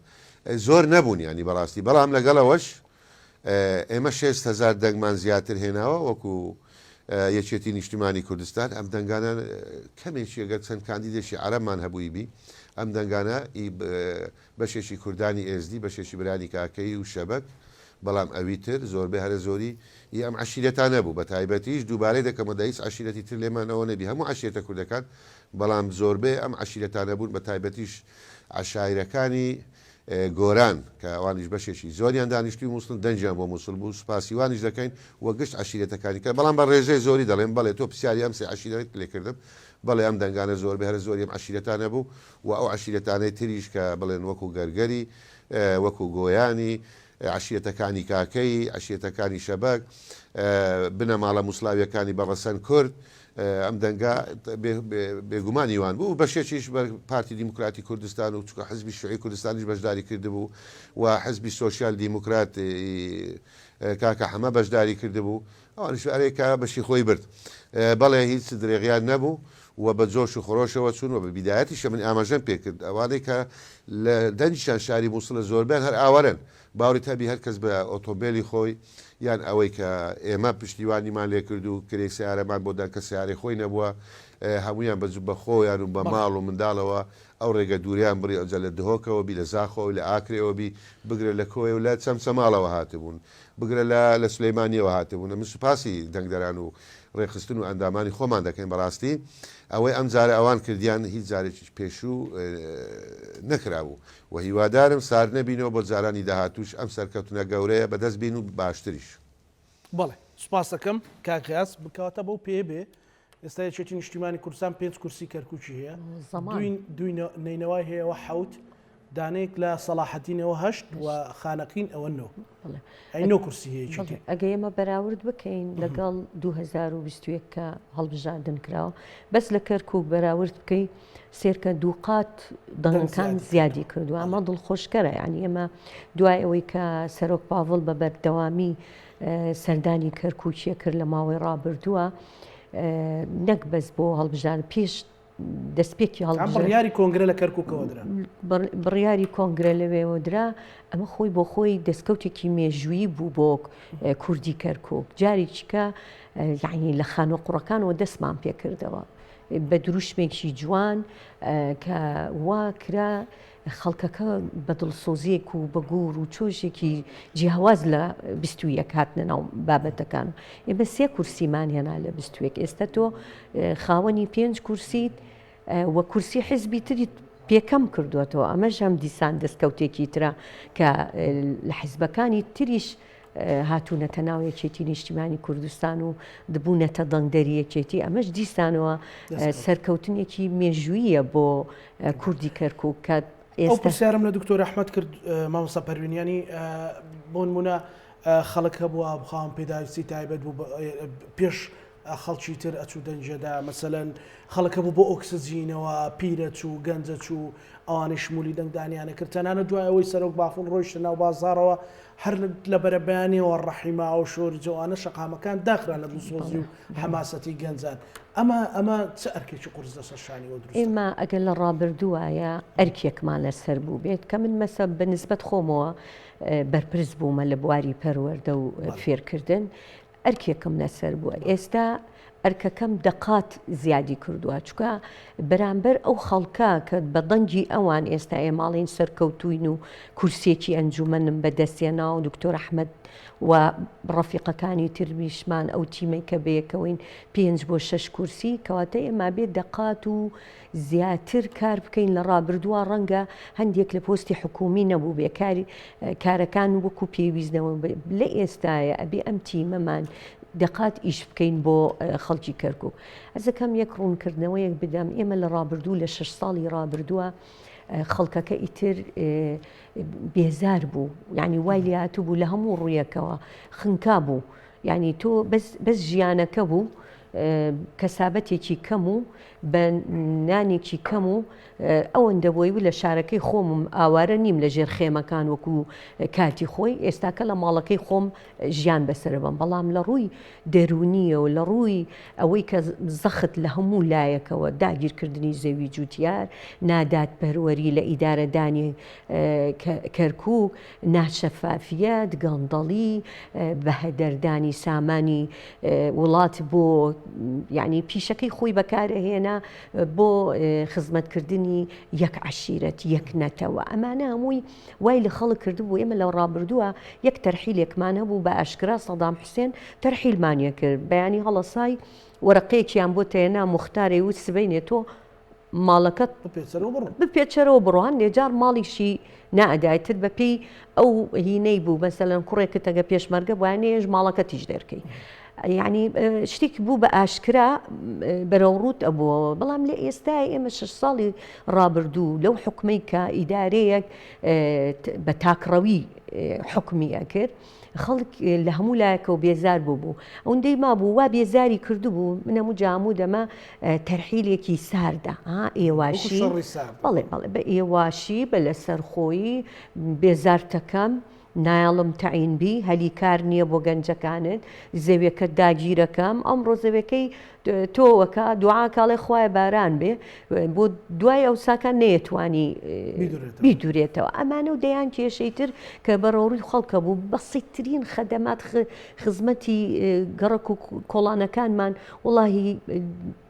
زۆر نەبوون یانی بەڕاستی بەڵام لەگەڵەوەش ئێمە 6 هەزار دەنگمان زیاتر هێناوە وەکو یەکێتی نیشتیمانی کوردستان، ئەم دەنگانە کەمێکی گەر چەند کاندیدێکی عەرەبمان هەبوویبی ئەم دەنگانە ئی بەشێکی کوردانی ئێزدی بەشێکی برانی کاکەیی و شەبەک بەڵام ئەوی تر زۆربەی هەرە زۆری ئی ئەم عەشیرەتانە بوو بە تایبەتیش دووبارەی دەکەمەوە دە هیچ عەشیرەتی تر لێمانەوە نەبی هەموو عەشیرەتە کوردەکان بەڵام زۆربەی ئەم عەشیرەتانە بوون بە تایبەتیش عەشایرەکانی گۆران کە ئەوانیش بەشێکی زۆریان دانیشتووی موسڵن دەنگیان بۆ موسڵ بوو سوپاسی وانیش دەکەین و گشت عەشیرەتەکانی کە بەڵام بە ڕێژەی زۆری دەڵێم بەڵێ تۆ پرسیاری ئەم سێ عەشیرەت لێ کردم بەڵێ ئەم دەنگانە زۆربەی هەرە زۆری ئەم عەشیرەتانە بوو و ئەو عەشیرەتانەی تریش کە بڵێن وەکو گەرگەری وەکو گۆیانی عەشیرەتەکانی کاکەیی عەشیرەتەکانی شەبەک بنەماڵە موسڵاویەکانی بە ڕەسەن کورد ئەم دەنگە بێگومان یوان بوو بەشێکیش بە پارتی دیموکراتی کوردستان و چونکە حزبی شیوعی کوردستانیش بەشداری کردبوو و حزبی سۆسیال دیموکرات کاکە حەمە بەشداری کردبوو ئەوانیش ئەرێ کە بەشی خۆی برد بەڵێ هیچ درێغیان نەبوو و بە جۆش و خرۆشەوە چوون و بە بیدایەتیشە من ئاماژەم پێکرد ئەوانەی کە لە دەنگیان شاری مووسڵە زۆربیان هەر ئاوارەن باوەڕی تابی هەر کەس بە ئۆتۆمبێلی خۆی یان ئەوەی کە ئێمە پشتیوانیمان لێ کرد و کرێی سەیارەمان بۆ دان کە سەیارەی خۆی نەبووە هەموویان بە بە خۆیان و بە ماڵ و منداڵەوە ئەو ڕێگە دوورەیان بڕی ئەوجا لە دهۆکەوە بی لە زاخۆوە لە ئاکرێوە بی بگرە لە کۆیە و لە چەمچەماڵەوە هاتبوون بگرە لە لە سولەیمانیەوە هاتبوون من سوپاسی دەنگدەران و ڕێکخستن و ئەندامانی خۆمان دەکەین بەڕاستی ئەوەی ئەم جارە ئەوان کردیان هیچ جارێکیش پێشوو نەکرابوو وە هیوادارم سارد نەبینەوە بۆ جارانی داهاتووش ئەم سەرکەوتنە گەورەیە بەدەست بین و باشتریش. بەڵێ سوپاست دەکەم کاک غیاس، کەواتە بەو پێیە بێ ئێستا یەکێتی نیشتیمانی کوردستان پێنج کورسی کەرکوکی هەیە دوی نەینەوای هەیەوە حەوت دانەیەک لە سەڵاحەدینەوە هەشت و خانەقین ئەوە نۆ ئەی نۆ کورسی هەیە یەکێتی. ئەگە ئێمە بەراورد بکەین لەگەڵ 2021 کە هەڵبژاردن کراوە بەس لە کەرکوک بەراورد بکەی سێرکە دووقات دەنگەکان زیادی کردووە ئەمە دڵخۆشکەرە یعنی ئێمە دوای ئەوەی کە سەرۆک پاڤڵ بە بەردەوامی سەردانی کەرکووکیە کرد لە ماوەی ڕابردووە نەک بەس بۆ هەڵبژار پێش دەستپێکی هەڵبژاردن. بڕیاری کۆنگرە لە کەرکووکەوە درا. بڕیاری کۆنگرە لەوێوە درا، ئەمە خۆی بۆ خۆی دەستکەوتێکی مێژوویی بوو بۆ کوردی کەرکووک. جارێکی کە یەعنی لە خانووە قوڕەکانەوە دەستمان پێکردەوە بە دروشمێکی جوان کە وا کرا خەڵکەکە بە دڵسۆزییەک و بە گوڕ و چۆشێکی جیاواز لە 21 هاتنە ناو بابەتەکان. ئێمە سێ کورسیمان هێنا لە 21. ئێستا تۆ خاوەنی پێنج کورسیت و کورسی حیزبی تریت پێکەم کردووەتەوە. ئەمەش هەم دیسان دەستکەوتێکی ترە کە لە حیزبەکانی تریش هاتوونەتە ناو یەکێتی نیشتیمانی کوردستان و بوونەتە دەنگدەری یەکێتی، ئەمەش دیسانەوە سەرکەوتنێکی مێژوویە بۆ کوردی کەرکوک کە ئێستا. ئەو پرسیارم لە دکتۆر ئەحمەد کرد مامۆستا پەروین، یانی بۆ نموونە خەڵک هەبووە خاوەن پێداویستی تایبەت بوو پێش خەڵکی تر ئەچوو دەنگێدا، مەسەلەن خەڵک هەبوو بۆ ئۆکسجینەوە پیرە چوو گەنجە چوو ئەوانەی شمولی دەنگدانیانە کرد، تەنانەت دوای ئەوەی سەرۆک بافڵ ڕۆیشتە ناو بازاڕەوە هەر لە بەرەبەیانیەوە ڕەحیماوە و شۆرجەوانە شەقامەکان داخران لە دڵسۆزی و حەماسەتی گەنجان، ئەمە ئەمە چ ئەرکێکی قورس لەسەر شانی ئەو دروست دەکات؟ ئێمە ئەگەر لە ڕابردووایە ئەرکێکمان لەسەر بووبێت کە من مەسە بە نسبەت خۆمەوە بەرپرس بوومە لە بواری پەروەردە و فێرکردن، ئەرکێکم لەسەر بووە ئێستا ئەرکەکەم دەقات زیادی کردووە چکە بەرامبەر ئەو خەڵکە کە بە دەنگی ئەوان ئێستا ئێماڵین سەرکەوتوین و کورسێکی ئەنجومەنم بەدەستێنا و دکتۆر ئەحمد و ڕەفیقەکانی ترمیشمان ئەو تیمەی کە بەیەکەوەین پێنج بۆ شەش کورسی کەواتە ئێمە بێت دەقات و زیاتر کار بکەین لە ڕابردووە ڕەنگە هەندێک لە پۆستی حکومی نەبووبێ کاری کارەکان وەکو پێویست نەبوو لە ئێستایە ئەبێ ئەم تیمەمان دەقات ئیش بکەین بۆ خەڵکی کەرکک ئەزەکەم یەک ڕوونکردنەوەیەک بدەم ئێمە لە ڕابردوو لە شش ساڵی ڕابردووە خەڵکەکە ئیتر بێزار بوو یعنی وای لێهاتوو بوو لە هەموو ڕوویەکەوە خنکا بوو یانی تۆ بەس بەس ژیانەکە بوو کەسابەتێکی کەم و بە نانێکی کەم و ئەوەندە بۆی و لە شارەکەی خۆمم ئاوارە نیم لە ژێر خێمەکان وەکو کاتی خۆی ئێستاکە لە ماڵەکەی خۆم ژیان بەسەر بم بەڵام لە ڕووی دەروونیەوە لە ڕووی ئەوەی کە زەخت لە هەموو لایەکەوە داگیرکردنی زەوی جوتیار نادادپەروەری لە ئیدارەدانی کەرکوک ناشەفافیەت، گەندەڵی، بەهەدەردانی سامانی وڵات بۆ یانی پیشەکەی خۆی بەکارئەهێنا بۆ خزمەتکردنی یەک عەشیرەت، یەک نەتەوە، ئەمانە هەمووی وای لە خەڵک کردبوو، ئێمە لە ڕابردووە یەک تەرحیلێکمان هەبوو بە ئاشکرا سەدام حوسێن تەرحیلمانی کرد، بەیانی هەڵەسای وەرەقەیەکیان بۆ تێنا موختارەی وت سبەینێ تۆ ماڵەکەت بپێچەرەوە بڕۆ هەندێ جار ماڵیشی نائەدای تر بە پێی ئەو هینەی بوو مەسەلەن کوڕێکت ئەگە پێشمەرگە بوایە نەیەش ماڵەکەتیش دەرکەی یعنی شتێک بوو بە ئاشکرا بەرەو ڕووت ئەبووەوە بەڵام لە ئێستا ئێمە شش ساڵی ڕابردوو لەو حکومەی کە ئیدارەیەک بە تاکڕەوی حکومی ئەکرد خەڵک لە هەموو لایەکەوە بێزار بووبوو. ئەوەندەی مابوو وا بێزاری کردبوو، من هەموو جاموو دەمە تەرحیلێکی ساردە، ها ئێواشی. وەکوو شەڕی سارد. بەڵێ بەڵێ بە ئێواشی، بە لەسەرخۆیی بێزارتەکەم، نایەڵم تەعین بی، هەلی کار نییە بۆ گەنجەکانت، زەویەکەت داگیرەکەم، ئەمڕۆ زەویەکەی تۆوەکە دوعا کاڵێ خوایە باران بێ بۆ دوای ئەوساکان نەیەتوانی بیدورێتەوە ئەمانە و دەیان کێشەی تر کە بەڕەوڕووی خەڵکە بوو بەسیترین خەدەمات خزمەتی گەڕەک و کۆڵانەکانمان وڵاهی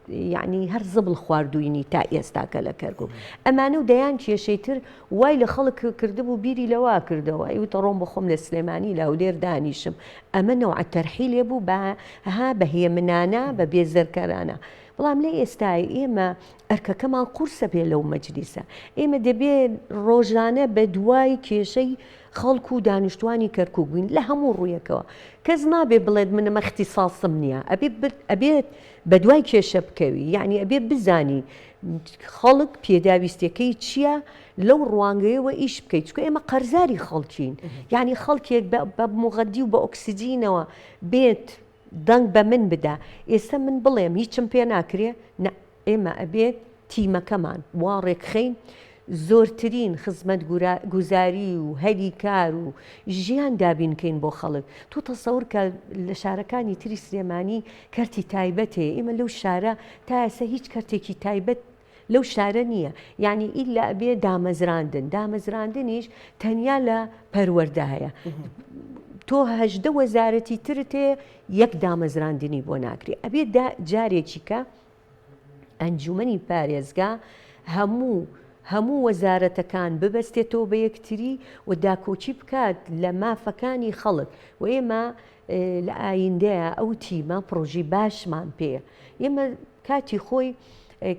یعنی هەر زبڵ خواردوینی تا ئێستاکە لە کەرکک ئەمانە و دەیان کێشەی تر وای لە خەڵک کردبوو بیری لەوە کردەوە ئەیوت ڕۆم بە خۆم لە سلێمانی لە هەولێر دانیشم ئەمە نەوعە تەرحیلێ بوو بە ها بە هێمنانە بە بێزەرکەرانە بەڵام لە ئێستای ئێمە ئەرکەکەمان قورسە پێ لەو مەجلیسە ئێمە دەبێ ڕۆژانە بە دوای کێشەی خەڵک و دانیشتوانی کەرکک بووین لە هەموو ڕوویەکەوە کەس نابێ بڵێت منەمە اختصاصم نییە ئەبێ ئەبێت بە دوای کێشە بکەوی یعنی ئەبێ بزانی خەڵک پێداویستیەکەی چیە لەو ڕوانگەیەوە ئیش بکەیت چونکە ئێمە قەرزاری خەڵکین یعنی خەڵکێک بە موغەدی و بە ئۆکسجینەوە بێت دەنگ بە من بدا ئێستا من بڵێم هیچم پێ ناکرێ نە ئێمە ئەبێت تیمەکەمان وا ڕێکخەین زۆرترین خزمەت گوزاری و هەلی کار و ژیان دابینکەین بۆ خەڵک تۆ تەسەور کە لە شارەکانی تری سلێمانی کەرتی تایبەت هەیە ئێمە لەو شارە تا ئێستا هیچ کەرتێکی تایبەت. لەو شارە نییە یعنی ئیلا ئەبێ دامەزراندن دامەزراندنیش تەنیا لە پەروەردە هەیە تۆ 18 وەزارەتی ترت هەیە یەک دامەزراندنی بۆ ناکرێ ئەبێ جارێکی کە ئەنجومەنی پارێزگا هەموو هەموو وەزارەتەکان ببەستێتەوە بە یەکتری و داکۆکی بکات لە مافەکانی خەڵک و ئێمە لە ئایندەیە ئەو تیمە پڕۆژەی باشمان پێیە ئێمە کاتی خۆی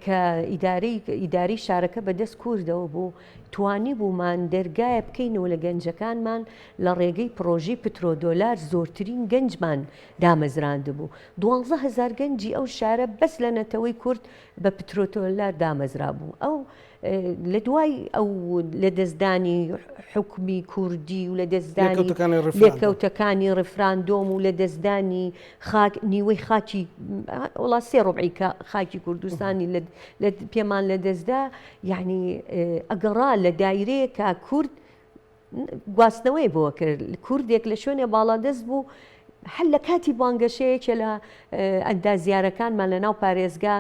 کە ئیدارەی ئیداری شارەکە بەدەست کوردەوە بوو توانی بوومان دەرگایە بکەینەوە لە گەنجەکانمان لە ڕێگەی پڕۆژەی پترۆدۆلار زۆرترین گەنجمان دامەزراندبوو 12 هەزار گەنجی ئەو شارە بەس لە نەتەوەی کورد بە پترۆدۆلار دامەزرابوو ئەو لە دوای ئەو لەدەستدانی حوکمی کوردی و لەدەستدانی لێکەوتەکانی ڕیفراندۆم و لەدەستدانی خاک نیوەی خاکی وڵا سێ ڕوبعی خاکی کوردستانی پێمان لەدەستدا یعنی ئەگەڕا لە دایرەیەکە کورد گواستنەوەی بۆ کرد کوردێک لە شوێنێ باڵادەست بوو هەر لە کاتی بانگەشەیە یەکێ لە ئەندازیارەکانمان لە ناو پارێزگا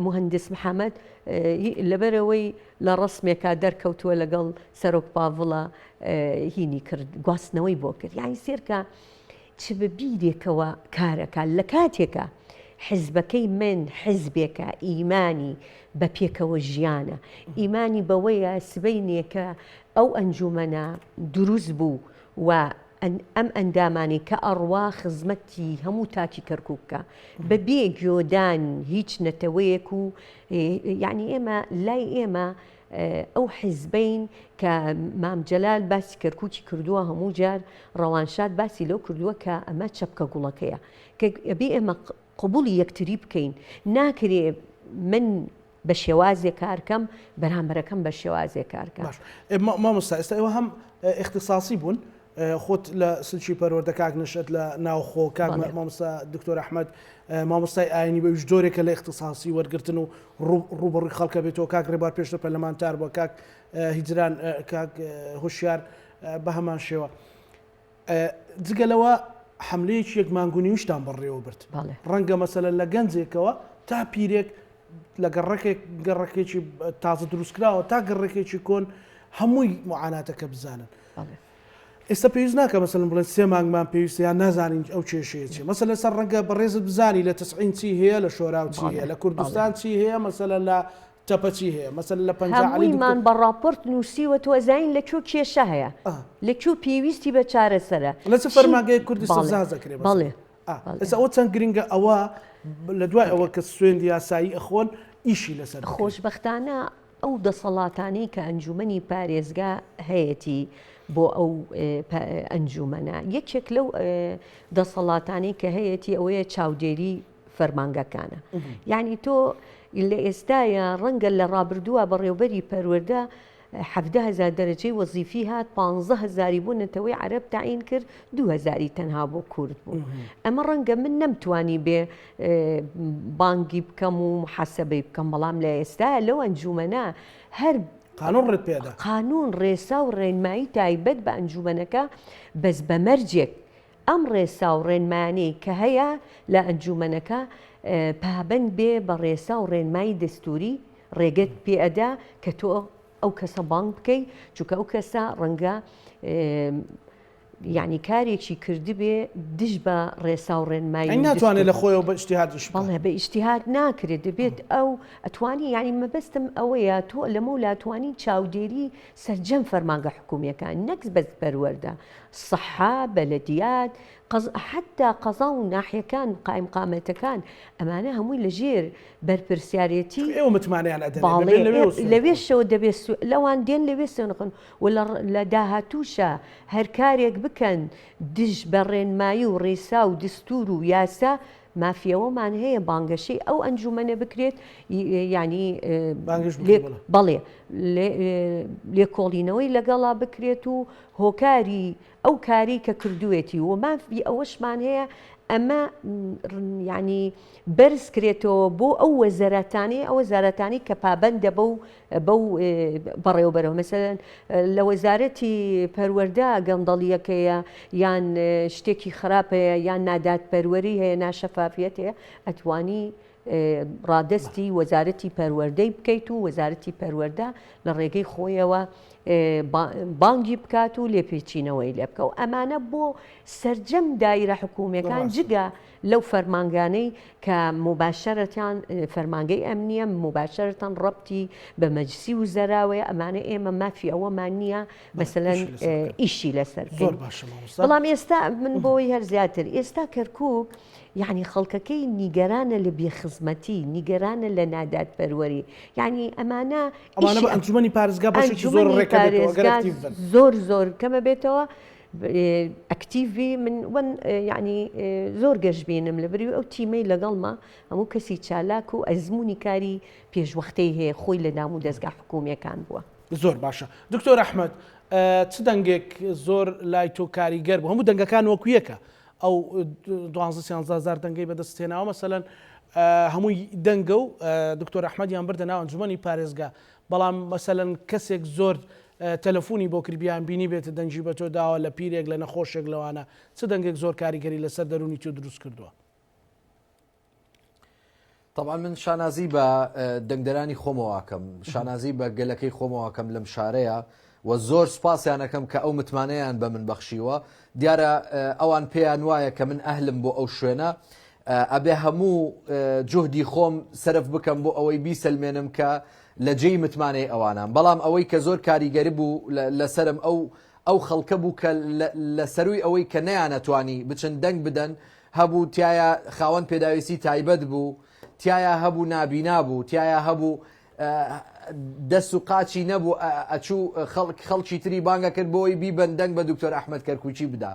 مهندس محەممەد لەبەرەوەی لە ڕسمێکا دەرکەوتووە لەگەڵ سەرۆک پاڤڵە هینی کرد گواستنەوەی بۆ کرد یانی سێرکە چ بە بیرێکەوە کارەکە لە کاتێکە حزبەکەی من حزبێکە ئیمانی بە پێکەوە ژیانە ئیمانی بەوەیە سبەینێکە ئەو ئەنجومەنە دروست بوو و ئەم ئەندامانەی کە ئەڕوا خزمەتی هەموو تاکی کەرکوک بکا بە بێ گۆدان هیچ نەتەوەیەک و یعنی ئێمە لای ئێمە ئەو حیزبەین کە مام جەلال باسی کەرکوکی کردووە هەموو جار ڕەوانشاد باسی لەو کردووە کە ئەمە چەپکە گوڵەکەیە کە ئەبێ ئێمە قبوڵی یەکتری بکەین ناکرێ من بە شێوازێک کارکەم بەرامبەرەکەم بە شێوازێک کارکە. باش مامۆستا ئێستا ئێوە هەم ئیختیساسی بوون خۆت لە سلکی پەروەردە کاک نەشئەت لە ناوخۆ کاک مامۆستا دکتۆر ئەحمەد مامۆستای ئاینی بەویش جۆرێکە لە ئیختیساسی وەرگرتن و ڕووبەڕووی خەڵکە بێتەوە کاک ڕێبوار پێشتر پەرلەمانتار بووە کاک هیجران کاک هۆشیار بە هەمان شێوە جگە لەوە حەملەیەکی یەک مانگ و نیویشتان بەڕێوە برد. ڕەنگە مەسەلەن لە گەنجێکەوە تا پیرێک لە گەڕەکێک گەڕەکێکی تازە دروستکراوە تا گەڕەکێکی کۆن هەمووی معاناتەکە بزانن. ئێستا پێویست ناکە مەسەلەن بڵێن سێ مانگمان پێویستە یان نازانین ئەو کێشەیە چیە مەسەلەن سەر ڕەنگە بەڕێزت بزانی لە تسعین چی هەیە لە شۆراو چی هەیە لە کوردستان چی هەیە مەسەلەن لە تەپە چی هەیە مەسەلەن لە پەنجا عەلی دکتۆر. هەموویمان بە ڕاپۆرت نووسیوە تۆ ئەزانین لە کوێ کێشە هەیە لە کوێ پێویستی بە چارەسەرە لە چ فەرمانگەیەک کوردی سەرزاز دەکرێ بەڵێ ئێستا ئەوە چەند گرنگە ئەوە لە دوای ئەوە کە سوێندی یاسایی ئەخۆن ئیشی لەسەر بکرێت. خۆشبەختانە ئەو دەسەڵاتانەی کە ئەنجومەنی پارێزگا هەیەتی بۆ ئەو ئەنجومەنە یەکێک لەو دەسەڵاتانەی کە هەیەتی ئەوەیە چاودێری فەرمانگەکانە یعنی تۆ لە ئێستاە ڕەنگە لە ڕابردووە بەڕێوبەری پەروەردە 17 هەزار دەرەجەی وەزیفی هات 15 هەزاری بۆ نەتەوەی عەرەب تەعین کرد دوو هەزاری تەنها بۆ کورد بوو ئەمە ڕەنگە من نەمتوانی بێ بانگی بکەم و محاسبەی بکەم بەڵام لە ئێستا لەو ئەنجومەنە هەر قانون ڕێت پێدا قانون ڕێسا و ڕێنمایی تایبەت بە ئەنجومەنەکە بەس بە مەرجێک ئەم ڕێسا و ڕێنمایانەی کە هەیە لە ئەنجومەنەکە پابەند بێ بە ڕێسا و ڕێنمایی دەستوری ڕێگەت پێ ئەدا کە تۆ ئەو کەسە بانگ بکەی چونکە ئەو کەسە ڕەنگە یعنی کارێکی کردبێ دژ بە ڕێسا و ڕێنمایی ئەی ناتوانێت لە خۆیەوە بە ئیجتیهاد ئیش بکات. بەڵێ بە ئیجتیهاد ناکرێت دەبێت ئەو ئەتوانی یعنی مەبەستم ئەوەیە تۆ لەمەولا توانی چاودێری سەرجەم فەرمانگە حکومیەکان نەک بەس پەروەردە سەحە بەلەدیات قەز حەتا قەزا و ناحیەکان قائیمقامەتەکان ئەمانە هەمووی لە ژێر بەرپرسیارێتی چونکە ئێوە متمانەیان ئەدەنێ باڵێ دەبێت لەوێوە سوێند بخۆن. لەوێشەوە دەبێت سو لەوان دێن لەوێ سوێند بخۆن و لە لە داهاتووشا هەر کارێک بکەن دژ بە ڕێنمایی و ڕێسا و دستوور و یاسا مافی ئەوەمان هەیە بانگەشەی ئەو ئەنجوومەنە بکرێت یانی بانگێشت بکرێت بەڵێ. بەڵێ لێکۆڵینەوەی لەگەڵا بکرێت و هۆکاری ئەو کارەی کە کردوویەتی و مافی ئەوەشمان هەیە ئەمە یانی بەرز کرێتەوە بۆ ئەو وەزارەتانەی ئەو وەزارەتانەی کە پابەندە بەو بەو بەڕێوەبەرەوە مەسەلەن لە وەزارەتی پەروەردە گەندەڵیەکەیە یان شتێکی خراپ هەیە یان نادادپەروەری هەیە ناشەفافیەت هەیە ئەتوانی. ڕادەستی وەزارەتی پەروەردەی بکەیت و وەزارەتی پەروەردە لە ڕێگەی خۆیەوە بانگی بکات و لێپێچینەوەی لێ بکە و ئەمانە بۆ سەرجەم دایرە حکوومیەکان جگە لەو فەرمانگانەی کە موباشەرەتان فەرمانگەی ئەمنیە موباشەرەتەن ڕەبتی بە مەجسی وزەراوەیە ئەمانە ئێمە مافی ئەوەمان نییە مەسەلەن ئیشی لەسەر بکەین بەڵام ئێستا من بۆی هەر زیاتر ئێستا کەرکک یعنی خەڵکەکەی نیگەرانە لە بێخزمەتی نیگەرانە لە نادادپەروەری یعنی ئەمانە ئەمانە بە ئەنجومەنی پارێزگا بەشێکی زۆر ڕێکەبێتەوە گەر ئەکتیڤ بن زۆر زۆر کەمە بێتەوە ئەکتیڤ بی من وەن یعنی زۆر گەشبینم لە بری ئەو تیمەی لەگەڵمە هەموو کەسی چالاک و ئەزمموی کاری پێشوەختەی هەیە خۆی لە دام و دەستگا حکومیەکان بووە. زۆر باشە دکتۆر ئەحمد چ دەنگێک زۆر لای تۆ کاریگەر بوو هەموو دەنگەکان وەکو یەکە ئەو دوانزە سیانزە هەزار دەنگەی بەدەست هێناوە مەسەلەن هەمووی دەنگە و دکتۆر ئەحمەدیان بردە ناو ئەنجومەنی پارێزگا بەڵام مەسەلەن کەسێک زۆر تەلەفۆنی بۆ کردبیان بینی بێت دەنگی بە تۆ داوە لە پیرێک لە نەخۆشێک لەوانە چ دەنگێک زۆر کاریگەری لەسەر دەروونی تۆ دروست کردووە؟ تەبعەن من شانازی بە دەنگدەرانی خۆمەوە ئەکەم، شانازی بە گەلەکەی خۆمەوە ئەکەم لەم شارەیە و زۆر سوپاسیان ئەکەم کە ئەو متمانەیان بە من بەخشیوە. دیارە ئەوان پێیان وایە کە من ئەهلم بۆ ئەو شوێنە، ئەبێ هەموو جوهدی خۆم سەرف بکەم بۆ ئەوەی بیسەلمێنم کە لە جێی متمانەی ئەوانام. بەڵام ئەوەی کە زۆر کاریگەر بوو لەسەرم ئەو ئەو خەڵکە بوو کە لە سەرووی ئەوەی کە نەیانەتوانی بچن دەنگ بدەن، هەبوو تیایا خاوەن پێداویستی تایبەت بوو، تیایا هەبوو نابینا بوو، تیایا هەبوو دەست و قاچی نەبوو ئەچوو خەڵک خەڵکی تری بانگ ئەکرد بۆی بیبەن دەنگ بە دکتۆر ئەحمەد کەرکوکی بدا.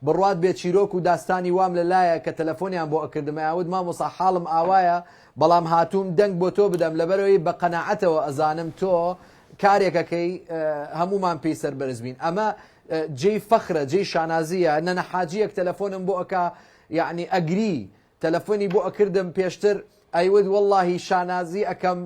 بڕوات بێ چیرۆک و داستانی وام لە لایە کە تەلەفۆنیان بۆ ئەکردم ئەیانوت مامۆستا حاڵم ئاوایە بەڵام هاتووم دەنگ بۆ تۆ بدەم لەبەرئەوەی بە قەناعەتەوە ئەزانم تۆ کارێک ئەکەی هەموومان پێی سەربەرز بین ئەمە جێی فەخرە جێی شانازیە نەنە حاجیەک تەلەفۆنم بۆ ئەکا یەعنی ئەگری تەلەفۆنی بۆ ئەکردم پێشتر ئەیوت وەڵاهی شانازی ئەکەم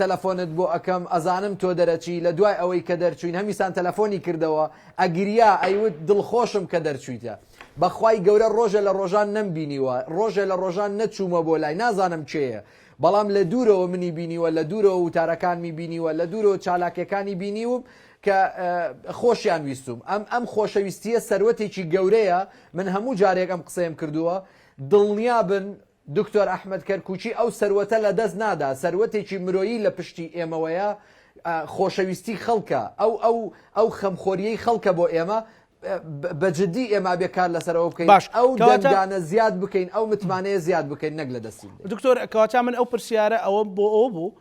تەلەفۆنت بۆ ئەکەم ئەزانم تۆ دەرەچی لە دوای ئەوەی کە دەرچوین هەمیسان تەلەفۆنی کردەوە ئەگریا ئەیوت دڵخۆشم کە دەرچویتە بەخوای گەورە ڕۆژە لە ڕۆژان نەمبینیوە ڕۆژە لە ڕۆژان نەچوومە بۆ لای نازانم کێیە بەڵام لە دوورەوە منی بینیوە، لە دوورەوە وتارەکانمی بینیوە، لە دوورەوە چالاکیەکانی بینیوم کە خۆشیان ویستوم. ئەم ئەم خۆشەویستیە سەروەتێکی گەورەیە، من هەموو جارێک ئەم قسەیەم کردووە، دڵنیا بن دکتۆر ئەحمەد کەرکوکی ئەو سەروەتە لە دەست نادا، سەروەتێکی مرۆیی لە پشتی ئێمەوەیە، خۆشەویستی خەڵکە، ئەو ئەو ئەو خەمخۆریەی خەڵکە بۆ ئێمە، بە جدی ئێمە ئەبێ کار لەسەر ئەوە بکەین باش ئەو کەواتە دەنگانە زیاد بکەین ئەو متمانەیە زیاد بکەین نەک لە دەستی بدەین. دکتۆر کەواتە من ئەو پرسیارە ئەوە بۆ ئەوە بوو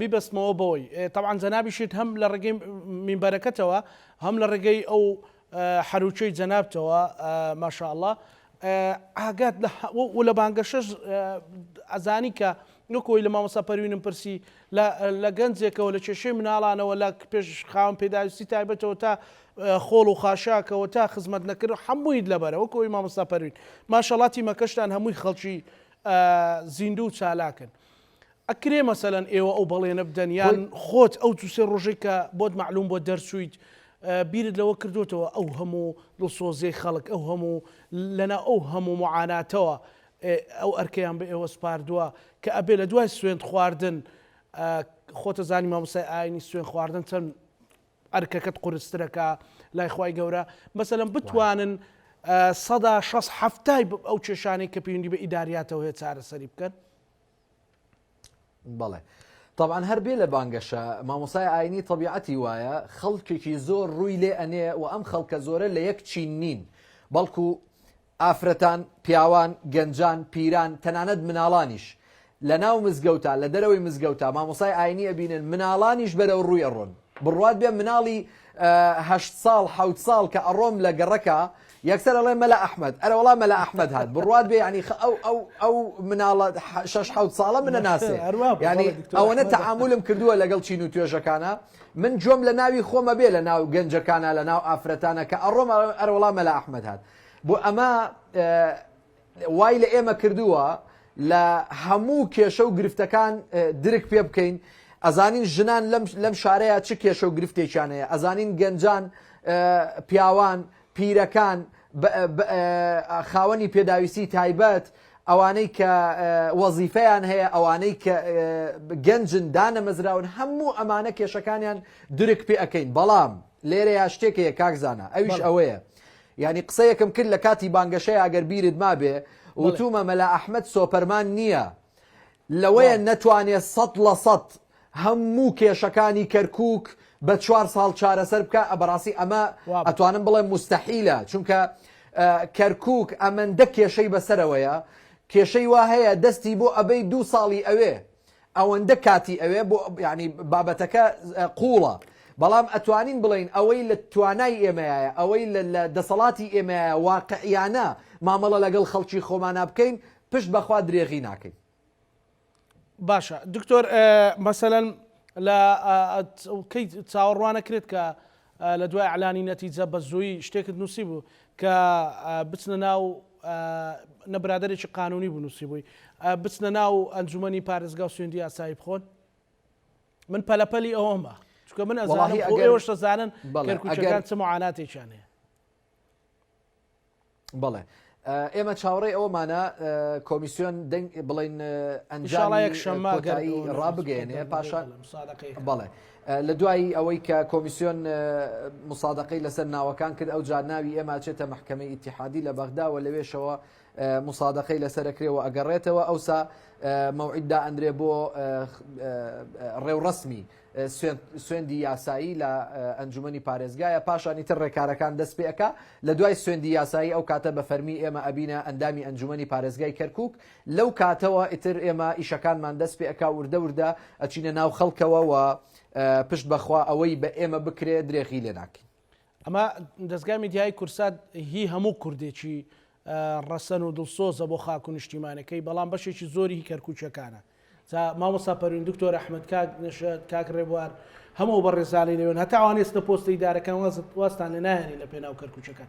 بیبەستمەوە بەوەی تەبعەن جەنابیشت هەم لە ڕێگەی مینبەرەکەتەوە هەم لە ڕێگەی ئەو حەروچەی جەنابتەوە ماشاءاللە ئاگات لە و لە بانگەشەش ئەزانی کە نکۆی لە مامۆستا پەروینم پرسی لە گەنجێکەوە لە کێشەی مناڵانەوە لە پێش خاوەن پێداویستی تایبەتەوە تا خۆڵ و خاشاکەوە تا خزمەت نەکردن هەموویت لەبەرە وەک ئەوەی مامۆستا پەروین ماشەڵا تیمەکەشتان هەمووی خەڵکی زیندوو و چالاکن ئەکرێ مەسەلەن ئێوە ئەو بەڵێنە بدەن یان خۆت ئەو دوو سێ ڕۆژەی کە بۆت مەعلوم بۆ دەرچوویت بیرت لەوە کردوتەوە ئەو هەموو دڵسۆزیەی خەڵک ئەو هەموو لەنا ئەو هەموو معاناتەوە ئەو ئەرکەیان بە ئێوە سپاردووە کە ئەبێ لە دوای سوێند خواردن خۆتە زانی مامۆستای ئاینی سوێن خواردن چەند ئەرکەکەت قورسترەکە لای خوای گەورە مەسەلەن بتوانن سەدا شەست حەفتای ئەو کێشانەی کە پەیوەندی بە ئیداریاتەوە هەیە چارەسەری بکەن؟ بەڵێ تەبعەن هەر بێ لە بانگەشە مامۆسای ئاینی تەبیعەتی وایە خەڵکێکی زۆر ڕووی لێ ئەنێ و ئەم خەڵکە زۆرە لە یەک چین نین بەڵکو ئافرەتان، پیاوان، گەنجان، پیران، تەنانەت مناڵانیش. لە ناو مزگەوتا، لە دەرەوەی مزگەوتا، مامۆستای ئاینی ئەبینن، مناڵانیش بەرەو ڕووی ئەڕۆن. بڕوات بێ مناڵی هەشت ساڵ، حەوت ساڵ کە ئەڕۆم لە گەڕەکا، یەکسەر ئەڵێ مەلا ئەحمەد، ئەرەوەڵا مەلا ئەحمەد هات. بڕوات بێ یانی ئەو ئەو ئەو مناڵە شەش حەوت ساڵە من ئەناسێ. یانی ئەوەنە تەعامولم کردووە لەگەڵ چین و توێژەکانا. من گوێم لە ناوی خۆم ئەبێ لە ناو گەنجەکانا، لە ناو ئافرەتانا کە ئەڕۆم ئەڵێم ئەرەوەڵا مەلا ئەحمەد هات. بۆ ئەمە وای لە ئێمە کردووە لە هەموو کێشە و گرفتەکان درک پێ بکەین ئەزانین ژنان لەم لەم شارەیە چ کێشە و گرفتێکیان هەیە ئەزانین گەنجان پیاوان پیرەکان خاوەنی پێداویستی تایبەت. ئەوانەی کە وەزیفەیان هەیە، ئەوانەی کە گەنجن دانەمەزراون، هەموو ئەمانە کێشەکانیان درک پێ ئەکەین، بەڵام لێرەیا شتێک هەیە کاک زانا ئەویش ئەوەیە یانی قسەیەکم کرد لە کاتی بانگەشەیا ئەگەر بیرت مابێ وتومە مەلا ئەحمەد سۆپەرمان نییە لەوەیە نەتوانێ 100% هەموو کێشەکانی کەرکوک بە چوار ساڵ چارەسەر بکا بەڕاستی ئەمە ئەتوانم بڵێم موستەحیلە چونکە کەرکوک ئەمەندە کێشەی بەسەرەوەیە کێشەی وا هەیە دەستی بۆ ئەبەی دوو ساڵی ئەوێ ئەوەندە کاتی ئەوێ بۆ ینی بابەتەکە قوڵە بەڵام ئەتوانین بڵین ئەوەی لە توانای ئێمەیە ئەوەی لە دەسەڵاتی ئێمەیە واقعیانە مامەڵە لەگەڵ خەڵکی خۆمانە بکەین پشت بەخوا درێغی ناکەین. باشە دکتۆر مەسەلەن لە کەی چاوەڕوانەکرێت کە لە دوای ئەلانی نەتیجە بە زووی شتێکت نووسی بوو کە بچنە ناو نە برادێکی قانونی بوو نووسی بووی بچنە ناو ئەنجومەنی پارێزگا و سوێندی یاسایی بخۆن من پەلەپەلی ئەوەمە چونکە من ئەزانم ئێوەش دەزانن کەرکوچەکان چ معاناتێکیان هەیە بەڵێ ئێمە چاوەڕێی ئەوەمانە کۆمیسیۆن دەنگ بڵین ئەنجامی کۆتایی ڕابگەیەنێ پاشان بەڵێ لە دوایی ئەوەی کە کۆمیسیۆن مسادقەی لەسەر ناوەکان کرد ئەو جار ناوی ئێمە چێتە محکمەی ئیتیحادی لە بەغداوە لەوێشەوە مسادقەی لەسەرەکرێەوە ئەگەڕێتەوە ئەوسا مەوعیدا ئەندرێ بۆ ڕێوڕسمی سوێندی یاسایی لە ئەنجومەنی پارێزگایە، پاشان ئیتر ڕێکارەکان دەست پێ ئەکا، لە دوای سوێندی یاسایی ئەو کاتە بە فەرمی ئێمە ئەبینە ئەندامی ئەنجومەنی پارێزگای کەرکوک، لەو کاتەوە ئیتر ئێمە ئیشەکانمان دەست پێ ئەکا وردە وردە ئەچینە ناو خەڵکەوە و پشت بەخوا ئەوەی بە ئێمە بکرێ درێغی لێ ناکەین. ئەمە دەزگای میدیایی کوردسات هی هەموو کوردێکی ڕەسەن و دڵسۆزە بۆ خاک و نیشتیمانەکەی، بەڵام بەشێکی زۆری هی کەرکوکیەکانە. جا مامۆستا پەروین، دکتۆر ئەحمەد، کاک نەشئەت، کاک ڕێبوار، هەموو ئەو بەڕێزانەی لەوێن، هەتا ئەوانەی ئێستا پۆستە ئیدارەکان وازتان لێ ناهێنین لە پێناو کەرکوکیەکان.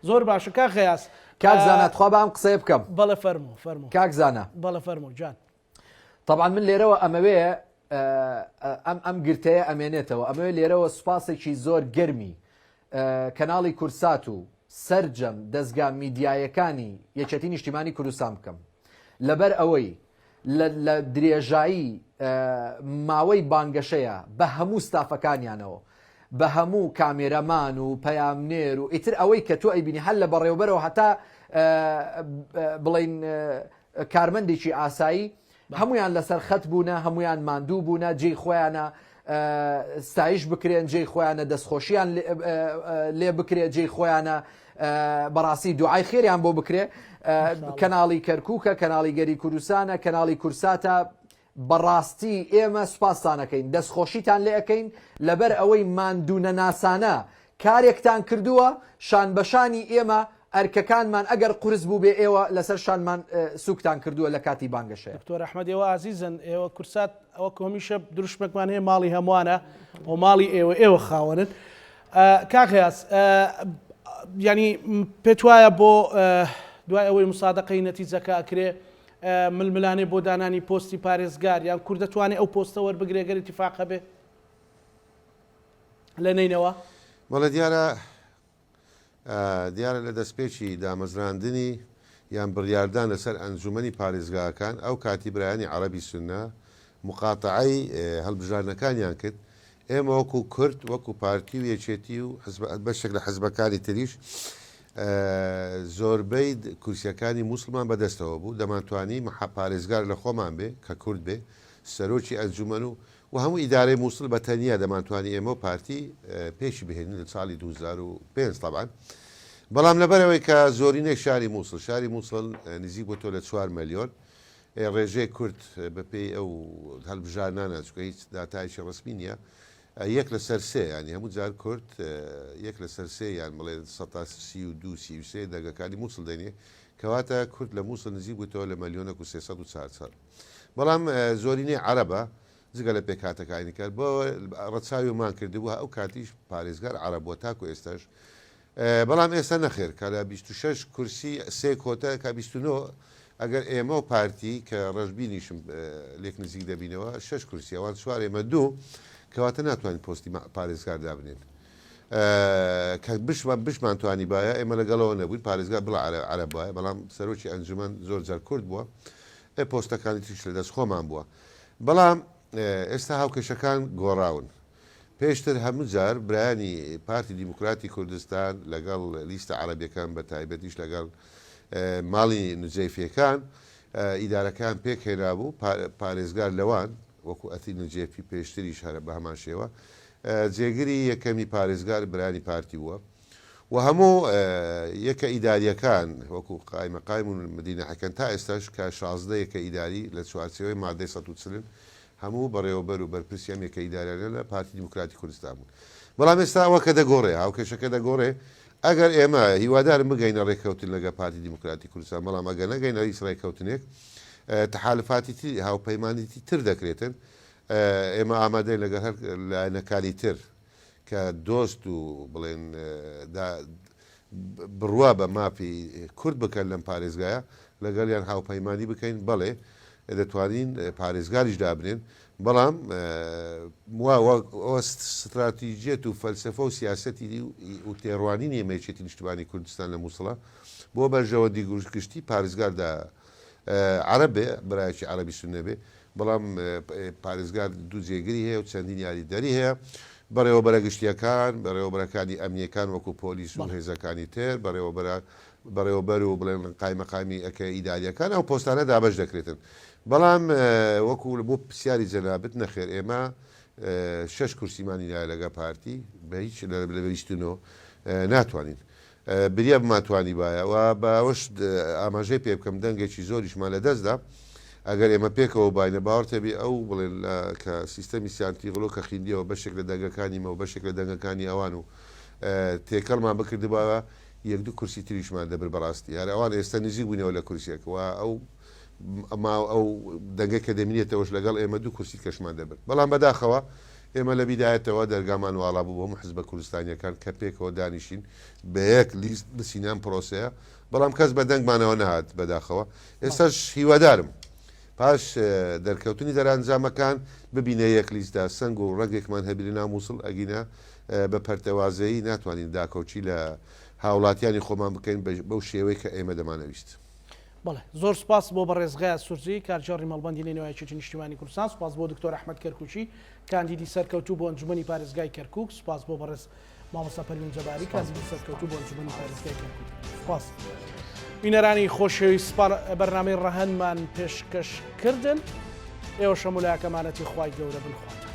زۆر باشە کاک غەیاس. کاک زانا تخوا با ئەم قسەیە بکەم. بەڵێ فەرموو فەرموو. کاک زانا. بەڵێ فەرموو گیان. تەبعەن من لێرەوە ئەمەوێ ئەم ئەم گرتەیە ئەمێنێتەوە ئەمەوێ لێرەوە سوپاسێکی زۆر گەرمی کەناڵی کورسات و سەرجەم دەزگا میدیایەکانی یەکێتی نیشتیمانی کوردستان بکەم لەبەر ئەوەی لە درێژایی ماوەی بانگەشەیە بە هەموو ستافەکانیانەوە بە هەموو کامێرەمان و پەیامنێر و ئیتر ئەوەی کە تۆ ئەیبینی هەر لە بەڕێوبەرەوە هەتا بڵین کارمەندێکی ئاسایی هەموویان لەسەر خەت بوونە، هەموویان ماندوو بوونە، جێی خۆیانە ستایش بکرێن، جێی خۆیانە دەستخۆشیان لێ بکرێ، جێی خۆیانە بەڕاستی دوعای خێریان بۆ بکرێ. کەناڵی کەرکووکە، کەناڵی گەلی کوردستانە، کەناڵی کورساتە، بەڕاستی ئێمە سوپاستان ئەکەین، دەستخۆشیتان لێ ئەکەین لەبەر ئەوەی ماندوونەناسانە کارێکتان کردووە شانبەشانی ئێمە ئەرکەکانمان ئەگەر قورس بووبێ ئێوە لەسەر شانمان سووکتان کردووە لە کاتی بانگەشەیە. دکتۆر ئەحمەد ئێوە ئازیزن ئێوە کورسات وەک هەمیشە دروشمێکمان هەیە ماڵی هەمووانە و ماڵی ئێوە ئێوە خاوەنن کاک غیاس یعنی پێت وایە بۆ دوای ئەوەی مسادقەی نەتیجەکە ئەکرێ ململانێ بۆ دانانی پۆستی پارێزگار یان کورد دەتوانێ ئەو پۆستە وەربگرێ گەر ئیتیفاق هەبێ لە نەینەوا؟ بەڵێ دیارە دیارە لە دەستپێکی دامەزراندنی یان بڕیاردان لەسەر ئەنجومەنی پارێزگاکان ئەو کاتی برایانی عەڕەبی سوننە مقاتەعەی هەڵبژاردنەکانیان کرد ئێمە وەکو کورد وەکو پارتی و یەکێتی و بەشێک لە حزبەکانی تریش زۆربەی کورسیەکانی موسڵمان بەدەستەوە بوو دەمانتوانی مەحا پارێزگار لە خۆمان بێ کە کورد بێ سەرۆکی ئەنجومەن و و هەموو ئیدارەی موسڵ بە تەنیا دەمانتوانی ئێمە و پارتی پێشی بهێنین لە ساڵی 2005 تەبعەن بەڵام لەبەرئەوەی کە زۆرینەی شاری موسڵ شاری موسڵ نزیک بۆتەوە لە چوار مەلیۆن ڕێژەی کورد بەپێی ئەو هەلبژارنانە چونکە هیچ داتایەکی ڕەسمی نییە یەک لەسەر سێ یانی هەموو جار کورد یەک لەسەر سێ یان بڵێ سەتا 32 33 دەنگەکانی موسڵ دەنێ کەواتە کورد لە موسڵ نزیک بووتەوە لە مەلیۆنەک و 304 بەڵام زۆرینەی عەرەبە جگە لە پێکهاتەکانی کە بۆ ڕەچاویمان کردبوو ئەو کاتیش پارێزگار عەرەب بووە تاکو ئێستاش بەڵام ئێستا نەخێر کە لە 26 کورسی سێ کۆتە کە 29 ئەگەر ئێمە و پارتی کە ڕەشبینیشم لێک نزیک دەبینەوە شش کورسی ئەوان چوار ئێمە دوو کەواتە ناتوانین پۆستی پارێزگار دابنێن. کە بشمان بشمان توانیبایە ئێمە لەگەڵەوە نەبووین پارێزگار بڵا عەرەب بایە بەڵام سەرۆکی ئەنجومەن زۆر جار کورد بووە ئێ پۆستەکانی تریش لە دەست خۆمان بووە بەڵام ئێستا هاوکێشەکان گۆڕاون پێشتر هەموو جار برایانی پارتی دیموکراتی کوردستان لەگەڵ لیستە عەرەبیەکان بە تایبەتیش لەگەڵ ماڵی نوجەیفیەکان ئیدارەکەیان پێک هێنابوو پارێزگار لەوان وەکو ئەثیر نوجێفی پێشتریش هەر بە هەمان شێوە جێگری یەکەمی پارێزگار برایانی پارتی بووە و هەموو یەکە ئیداریەکان وەکو قایمەقایم و مدینەحەکەن تا ئێستاش کە 16 یەکە ئیداری لە چوارچێوەی مادەی 140 هەموو بەڕێوەبەر و بەرپرسی ئەم یەکە ئیداریانە لە پارتی دیموکراتی کوردستان بوون. بەڵام ئێستا ئەوە کە دەگۆڕێ، هاوکێشەکە دەگۆڕێ، ئەگەر ئێمە هیوادارم بگەینە ڕێککەوتن لەگەڵ پارتی دیموکراتی کوردستان، بەڵام ئەگەر نەگەینە هیچ ڕێککەوتنێک، تەحالفاتی تری، هاوپەیمانێتی تر دەکرێتن، ئێمە ئامادەین لەگەڵ هەر لایەنەکانی تر کە دۆست و بڵێن بڕوا بە مافی کورد بکەن لەم پارێزگایە لەگەڵیان هاوپەیمانی بکەین بەڵێ دەتوانین پارێزگاریش دابنێن بەڵام وا ستراتیجیەت و فەلسەفە و سیاسەتی و تێڕوانینی ئێمە یەکێتی نیشتمانی کوردستان لە موسڵە بۆ بەرژەوەندی گشتی پارێزگاردا عەرەب بێ برایەکی عەرەبی سوننە بێ بەڵام پارێزگار دوو جێگری هەیە و چەندین یاریدەری هەیە، بەڕێوەبەرە گشتییەکان، بەڕێوەبەرەکانی ئەمنییەکان وەکو پۆلیس و هێزەکانی تر، بەڕێوەبەرە بەڕێوەبەر و بڵێن قایمەقامی ئەکە ئیدارییەکان ئەو پۆستانە دابەش دەکرێتن. بەڵام وەکو بۆ پرسیاری جەنابت نەخێر ئێمە شەش کورسیمانی نایە لەگە پارتی بە هیچ لە 29 ناتوانین. بریا بمانتوانیبایە و بە ئەوەش ئاماژەی پێ بکەم دەنگێکی زۆریشمان لە دەست دا ئەگەر ئێمە پێکەوە باینە باوەڕتێ بێ ئەو بڵێن لە کە سیستەمی سیانتیغلۆ کە خیندیەوە بەشێک لە دەنگەکانی مە و بەشێک لە دەنگەکانی ئەوان و تێکەڵمان بکردبایە یەک دوو کورسی تریشمان دەبرد بەڕاستی هەر ئەوان ئێستا نزیک بووینەوە لە کورسیەک و ئەو ئەما ئەو دەنگەی کە دەمینێتەوەش لەگەڵ ئێمە دوو کورسی کەشمان دەبرد بەڵام بەداخەوە ئێمە لە بیدایەتەوە دەرگامان واڵا بوو بۆ هەموو حزبە کوردستانیەکان کە پێکەوە دانیشین بە یەک لیست بچینە ئەم پرۆسەیە بەڵام کەس بە دەنگمانەوە نەهات بەداخەوە ئێستاش هیوادارم پاش دەرکەوتنی دەرئەنجامەکان ببینە یەک لیستدا سەنگ و ڕەنگێکمان هەبی لە ناو موسڵ ئەگینا بە پەرتەوازەیی ناتوانین داکۆکی لە هاوڵاتیانی خۆمان بکەین بەو شێوەی کە ئێمە دەمانەویست. بەڵێ زۆر سوپاس بۆ بەڕێز غەیاس سورجی کارگێڕی مەڵبەندی نەینەوا یەکێتی نیشتیمانی کوردستان، سوپاس بۆ دکتۆر ئەحمەد کەرکوکی کاندیدی سەرکەوتوو بۆ ئەنجومەنی پارێزگای کەرکوک، سوپاس بۆ بەڕێز مامۆستا پەروین جەباری کاندیدی سەرکەوتوو بۆ ئەنجومەنی پارێزگای کەرکوک. سوپاس. بینەرانی خۆشەویست بەرنامەی ڕەهەندمان پێشکەش کردن. ئێوەش هەموو لایەک ئەمانەتی خوای گەورە بن خواتان.